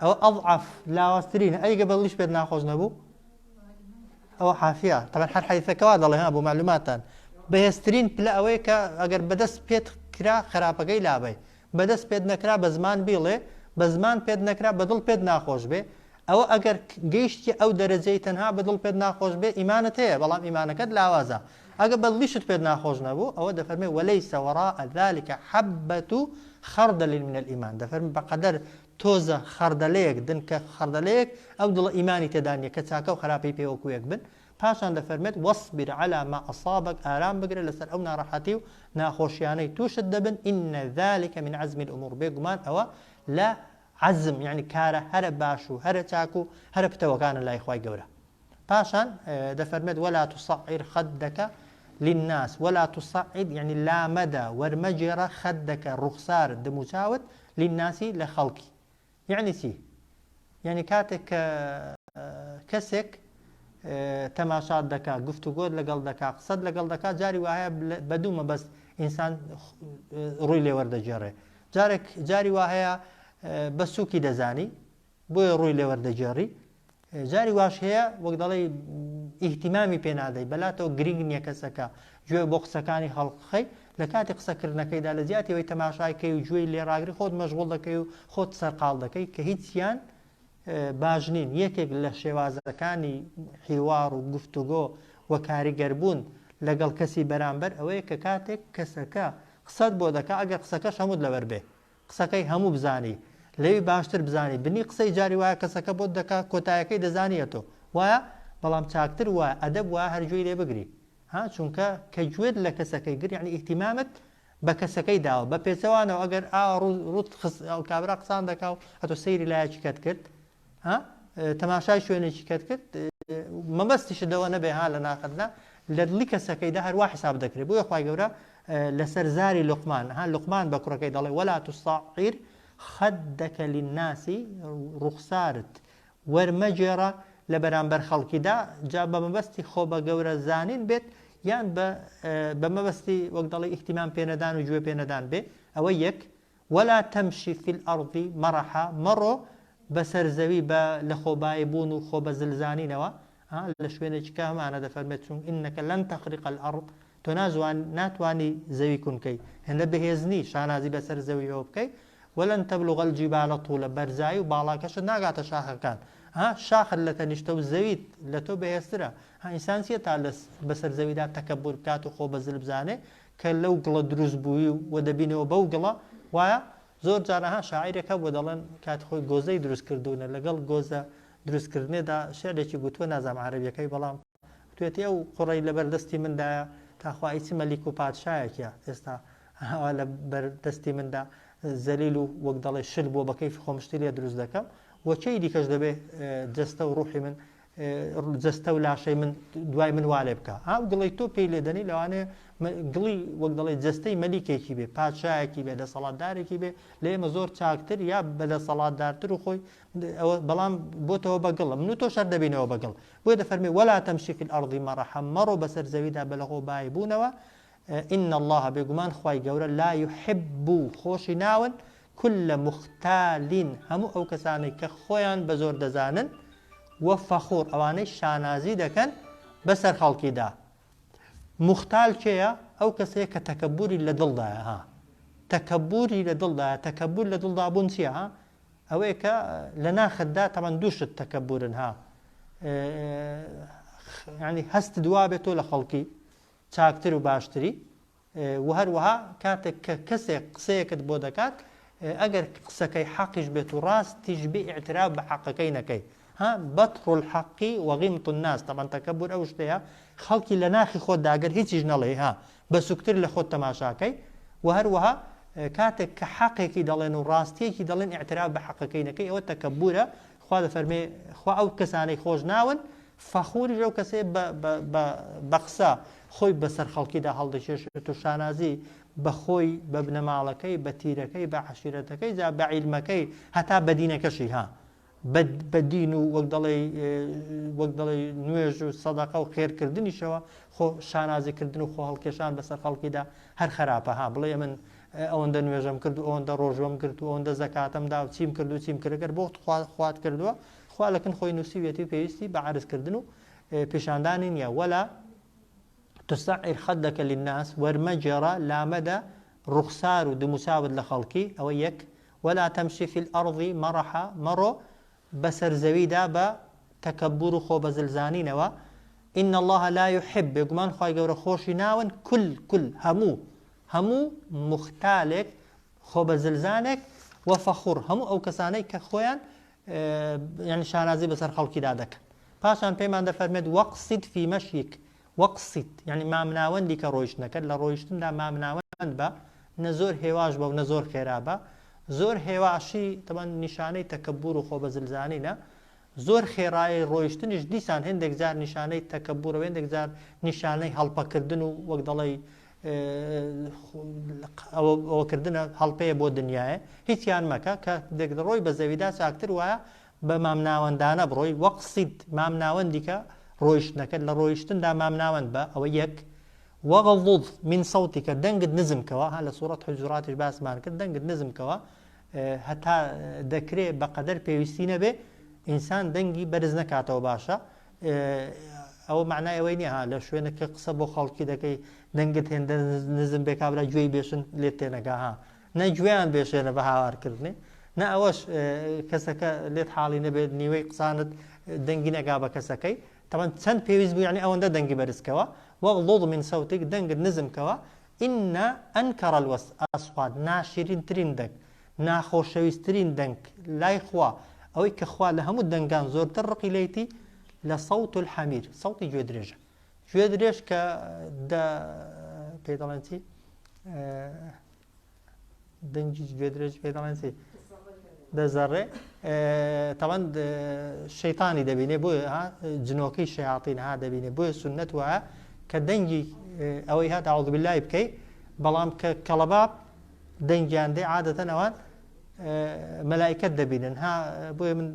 Speaker 1: ئەوە ئەضعەف لاوازترینە ئەی گە بەدڵیش پێت ناخۆش نەبوو ئەوە حافیە تەبەن هەر حەدیثەکە وا دەڵێ ها بۆ معلوماتتان بەهێزترین پلە ئەوەیە کە ئەگەر بەدەست پێت کرا خراپەکەی لابەی بەدەست پێت نەکرا بە زمان بیڵێ بە زمان پێت نەکرا بە دڵ پێت ناخۆش بێ ئەوە ئەگەر گەیشتی ئەو دەرەجەی تەنها بە دڵ پێت ناخۆش بێ ئیمانت هەیە بەڵام ئیمانەکەت لاوازە ئەگە بە دڵیشت پێت ناخۆش نەبوو ئەوە دەفەرمێ وليس وراء ذلك حبة خردل من الإيمان دەفەرمێ بەقەدەر تۆزە خەردەلەیەک، دنکە خەردەلەیەک، ئەو دڵە ئیمانی تێدا نیە کە چاکە و خراپەی پێ وەکو یەک بن، پاشان دەفەرمێت، واصبر علی ما اصابک ئارام بگرە لەسەر ئەو ناڕەحەتی و ناخۆشیانەی توشت دەبن، ان ذلک من عزم الامور بێگومان ئەوە لە عەزم یەعنی کارە هەرە باش و هەرە چاک و هەرە پتەوەکانە لای خوای گەورە. پاشان دەفەرمێت، ولا تصعر خدک للناس، ولا تصعر یەعنی لامەدە، وەرمەگێڕە، خدک ڕوخسارت، دەموچاوت، للناس لە خەڵکی. یەعنی چی؟ یەعنی کاتێک کە کەسێک تەماشات دەکا، گفتوگۆت لەگەڵ دەکا، قسەت لەگەڵ دەکا، جاری وایە بە دوو مەبەست ئینسان ڕووی لێ وەردەگێڕێ. جارێک جاری وا هەیە بە سووکی دەزانی، بۆیە ڕووی لێ وەردەگێڕی. جاری واش هەیە وەک دەڵێی ئیهتیمامی پێ نادەی، بەلاتەوە گرینگ نییە کەسەکە، گوێ بۆ قسەکانی خەڵک بخەی، لە کاتی قسەکردنەکەیدا لە جیاتی ئەوەی تەماشای کەی و گوێی لێ ڕاگری خۆت مەشغوڵ دەکەی و خۆت سەرقاڵ دەکەی کە هیچیان باش نین. یەکێک لە شێوازەکانی حیوار و گفتوگۆ و کاریگەربوون لەگەڵ کەسی بەرامبەر ئەوەیە کە کاتێک کەسەکە قسەت بۆ دەکا ئەگەر قسەکەش هەمووت لەبەر بێ قسەکەی هەموو بزانی لەوی باشتر بزانی بنی قسەی جاری وایە کەسەکە بۆت دەکا کۆتایەکەی دەزانی ئەتۆ وایە بەڵام چاکتر وایە ئەدەب وایە هەر گوێی لێ بگری ها چونکە کە گوێت لە کەسەکەی گر یعنی ئیهتیمامت بە کەسەکەی داوە بە پێچەوانەوە ئەگەر ئاوا ڕووت خست ئەو کابرا قسان دەکا و ئەتۆ سەیری لایەکی کەت کرد ها تەماشای شوێنێکی کەت کرد مەبەستیشت لەوە نەبێ ها لە ناخەتدا لە دڵی کەسەکەیدا هەروا حساب دەکرێت بۆیە خوای گەورە لەسەر زاری لوقمان ها لوقمان بە کوڕەکەی دەڵێ ولا تصعر خدک للناس ڕوخسارت وەرمەگێڕە لە بەرامبەر خەڵکیدا جا بە مەبەستی خۆ بە گەورە زانین بێت یان بە مەبەستی وەک دەڵێ ئیهتیمام پێنەدان و گوێ پێنەدان بێ ئەوە یەک ولا تمش فی الارض مرحا مەڕۆ بەسەر زەوی بە لەخۆبایی بوون و خۆ بە زل زانینەوە ها لە شوێنێکی کە هەمانە دەفەرمێت چون انک لن تخرق الارض تۆ نازوان ناتوانی زەوی کون کەی هێندە بەهێز نی شانازی بەسەر زەویەوە بکەی ولن تبلغ الجبال طولا بەرزایی و باڵاکەشت ناگاتە شاخەکان ها شاخت لە تەنیشتە و زەویت لە تۆ بەهێزترە ها ئینسان چیە تا لە بەسەر زەویدا تەکەبور بکات و خۆ بە زل بزانێ کە لەو گڵە دروست بووی و دەبینەوە بەو گڵە وایە زۆر جار ئەها شاعیرێک هەبووە دەڵێن کاتی خۆی گۆزەی دروست کردوونە لەگەڵ گۆزە دروست کردنێدا شعرێکی گوتووە نازانم عەرەبیەکەی بەڵام گوتوێتی ئەو قوڕەی لەبەر دەستی مندایە تاخوا ئی چ مەلیک و پادشایەکە ئێستا. ئەوا لە بەر دەستی مندا زەلیل و وەک دەڵێ شل بووە بە کەیفی خۆم شتی لێ دروست دەکەم و کێی دیکەش دەبێ جەستە و ڕوحی من جەستە و لاشەی من دوای من وا لێ بکا. ئەو گڵەی تۆ پێی لێ دەنێی لەوانەیە گڵی وەک دەڵێ جەستەی مەلیکێکی بێ، پادشایەکی بێ، دەسەڵاتدارێکی بێ، لە ئێمە زۆر چاکتر یا بە دەسەڵاتدارتر و خۆی ئەوە بەڵام بۆتەوە بە گڵ. من و تۆش هەر دەبینەوە بە گڵ. بۆیە دەفەرمێ ولا تمشی فی الارض مرحا مەڕۆ بەسەر زەویدا بە لەخۆبایی بوونەوە ان اللە بێگومان خوای گەورە لا یحب خۆشی ناون کل مختال هەموو ئەو کەسانەی کە خۆیان بە زۆر دەزانن و فەخور ئەوانەی شانازی دەکەن بەسەر خەڵکیدا. مختال کێیە؟ ئەو کەسەیە کە تەکەبوری لە دڵدایە ها تەکەبوری لە دڵدایە تەکەبور لە دڵدا بوون چییە ها ئەوەیە کە لە ناختدا تەمان دوو شت تەکەبورن ها یعنی هەستت وابێت تۆ لە خەڵکی چاکتر و باشتری و هەروەها کاتێک کە کەسێک قسەیەکت بۆ دەکات ئەگەر قسەکەی حەقیش بێت و ڕاستیش بێ ئیعتراف بە حەقەکەی نەکەی ها بطر الحق وغمط الناس طبعا تەکەبور ئەو شتەیە خەڵکی لە ناخی خۆتدا ئەگەر هیچیش نەڵێی ها بە سوکتر لە خۆت تەماشاکەی و هەروەها کاتێک کە حەقێکی دەڵێن و ڕاستیەکی دەڵێن ئیعتراف بە حەقەکەی نەکەی ئەوە تەکەبورە خوا دەفەرمێ خوا ئەو کەسانەی خۆش ناون فەخوریش ئەو کەسەیە بە بە بە بە قسە خۆی بەسەر خەڵکیدا هەڵدەکێشێت و شانازی بە خۆی، بە بنەماڵەکەی، بە تیرەکەی، بە عەشیرەتەکەی، جا بە عیلمەکەی، هەتا بە دینەکەشی ها. بە بە دین و وەک دەڵێی وەک دەڵێی نوێژ و سەدەقە و خێرکردنیشەوە خۆ شانازی کردن و خۆ هەڵکێشان بەسەر خەڵکیدا هەر خەراپە ها. بڵێ ئەمن ئەوەندە نوێژەم کرد و ئەوەندە ڕۆژوەم گرت و ئەوەندە زەکاتم دا و چیم کرد و چیم کرد گەر بۆ خوا خوات کردووە خوا لە کن خۆی نووسیویەتی و پێویستی بە عەرز کردن و پیشاندانی نییە ولا تسعر خدک للناس وەرمەگێڕە لامەدە ڕوخسار و دموچاوت لە خەڵکی ئەوە یەک ولا تمشی فی الارض مرحا مەڕۆ بەسەر زەویدا بە تەکەبور و خۆ بەزلزانینەوە ان اللە لا یحب بێگومان خوای گەورە خۆشی ناون کل کل هەموو هەموو مختالێک خۆبەزلزانێک وفخور هەموو ئەو کەسانەی کە خۆیان یعنی شانازی بەسەر خەڵکیدا دەکەن. پاشان پێمان دەفەرمێت واقصد فی مشیک واقصد یعنی مامناوەندی کە ڕۆیشتنەکەت لە ڕۆیشتندا مامناوەند بە نە زۆر هێواش بە و نە زۆر خێرا بە زۆر هێواشی تەبەن نیشانەی تەکەبور و خۆبەزلزانینە زۆر خێرایی ڕۆیشتنیش دیسان هێندێک جار نیشانەی تەکەبورە و هێندێک جار نیشانەی هەڵپەکردن و وەک دەڵێی ئەوەکردنە هەڵپەیە بۆ دنیاە هیچیان مەکە کە دێک دەڕۆی بە زەویدا چاکتر وایە بە مامناوەندانە بڕۆی وەقسید مامناوەندیکە ڕۆیشتنەکە لە ڕۆیشتندا مامناوەند بە ئەوە یەک واغضض من صوتك دەنگت نزم کەوە ها لە سوڕەت حجوراتیش باسمان کرد دەنگت نزم کەوە هەتا دەکرێ بەقەدەر پێویستی نەبێ ئینسان دەنگی بەرز نەکاتەوە باشە ئەوە معنای ئەوەی نییە ها لە شوێنە کە قسە بۆ خەڵکی دەکەی دەنگت هێندە نزم بێ کابرا گوێی بێشن لێت تێنەگا ها نە گوێیان بێشێنە بە هاوارکردنی نە ئەوەش کەسەکە لێت حاڵی نەبێت نیوەی قسانت دەنگی نەگا بە کەسەکەی تەبعەن چەند پێویست بوو یعنی ئەوەندە دەنگی بەرزکەوە واغضض من صوتك دەنگت نزم کەوە ان انکر الاصوات ناشرینترین دەنگ ناخۆشەویسترین دەنگ لای خوا ئەوەی کە خوا لە هەموو دەنگان زۆرتر ڕقی لێیتی لصوت الحمیر سەوتی گوێدرێژە گوێدرێژ کە دە پێی دەڵێن چی دەنگی گوێدرێژ پێ دەڵێن چی دەزەڕێ تەوان شەیتانی دەبینێ بۆیە جنۆکەی شەیاتین ها دەبینێ بۆیە سنت وایە کە دەنگی ئەوەی هات ئەعوذ بالله بکەی بەڵام کە کەڵەباب دەنگیان دێ عادەتەن ئەوان مەلایکەت دەبینن ها بۆیە من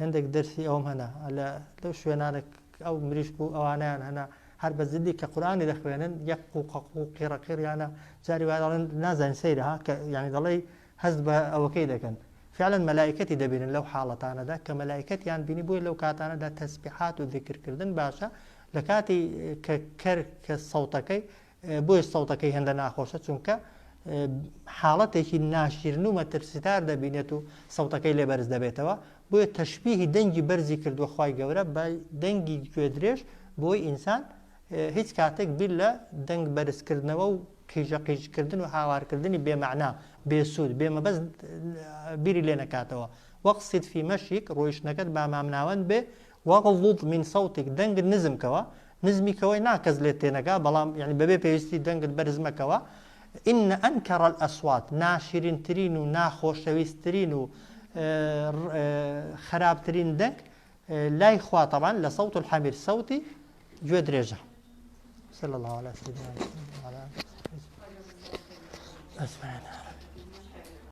Speaker 1: هەندێک دەرسی ئەوم هەنا لە لەو شوێنانە ئەو مریشک و ئەوانیان هەنا هەر بە زدی کە قورئانی دەخوێنن یەک قوقە قوق قیڕە قیڕیانە جاری وایە دەڵێن نازانین سەیرە ها کە یانی دەڵێی هەست بە ئەوەکەی دەکەن فعلا مەلائکەتی دەبینن لەو حاڵەتانەدا کە مەلائکەتیان بینی بۆیە لەو کاتانەدا تەسبیحات و ذکرکردن باشە لە کاتی کە کەر کە سەوتەکەی بۆیە سەوتەکەی هێندە ناخۆشە چونکە حاڵەتێکی ناشیرن و مەترسیدار دەبینێت و سەوتەکەی لێ بەرز دەبێتەوە بۆیە تەشبیهی دەنگی بەرزی کردووە خوای گەورە بە دەنگی گوێدرێژ بۆی ئینسان هیچ کاتێک بیر لە دەنگ بەرزکردنەوە و قیژە قیژکردن و هاوارکردنی بێمەعنا بێسوود بێمەبەست بیری لێ نەکاتەوە واقصد في مشيك ڕۆیشتنەکەت با مامناوەند بێ واغضض من صوتك دەنگت نزم کەوە. نزمی کەوەی نا کەس لێت تێنەگا بەڵام یعنی بەبێ پێویستی دەنگت بەرز مەکەوە إن أنكر الأصوات ناشرینترین و ناخۆشەویستترین و خراپترین دەنگ لای خوا طبعا لە صوت الحمیر سەوتی گوێ درێژە صلى الله على سيدنا محمد وعلى آله وصحبه أجمعين.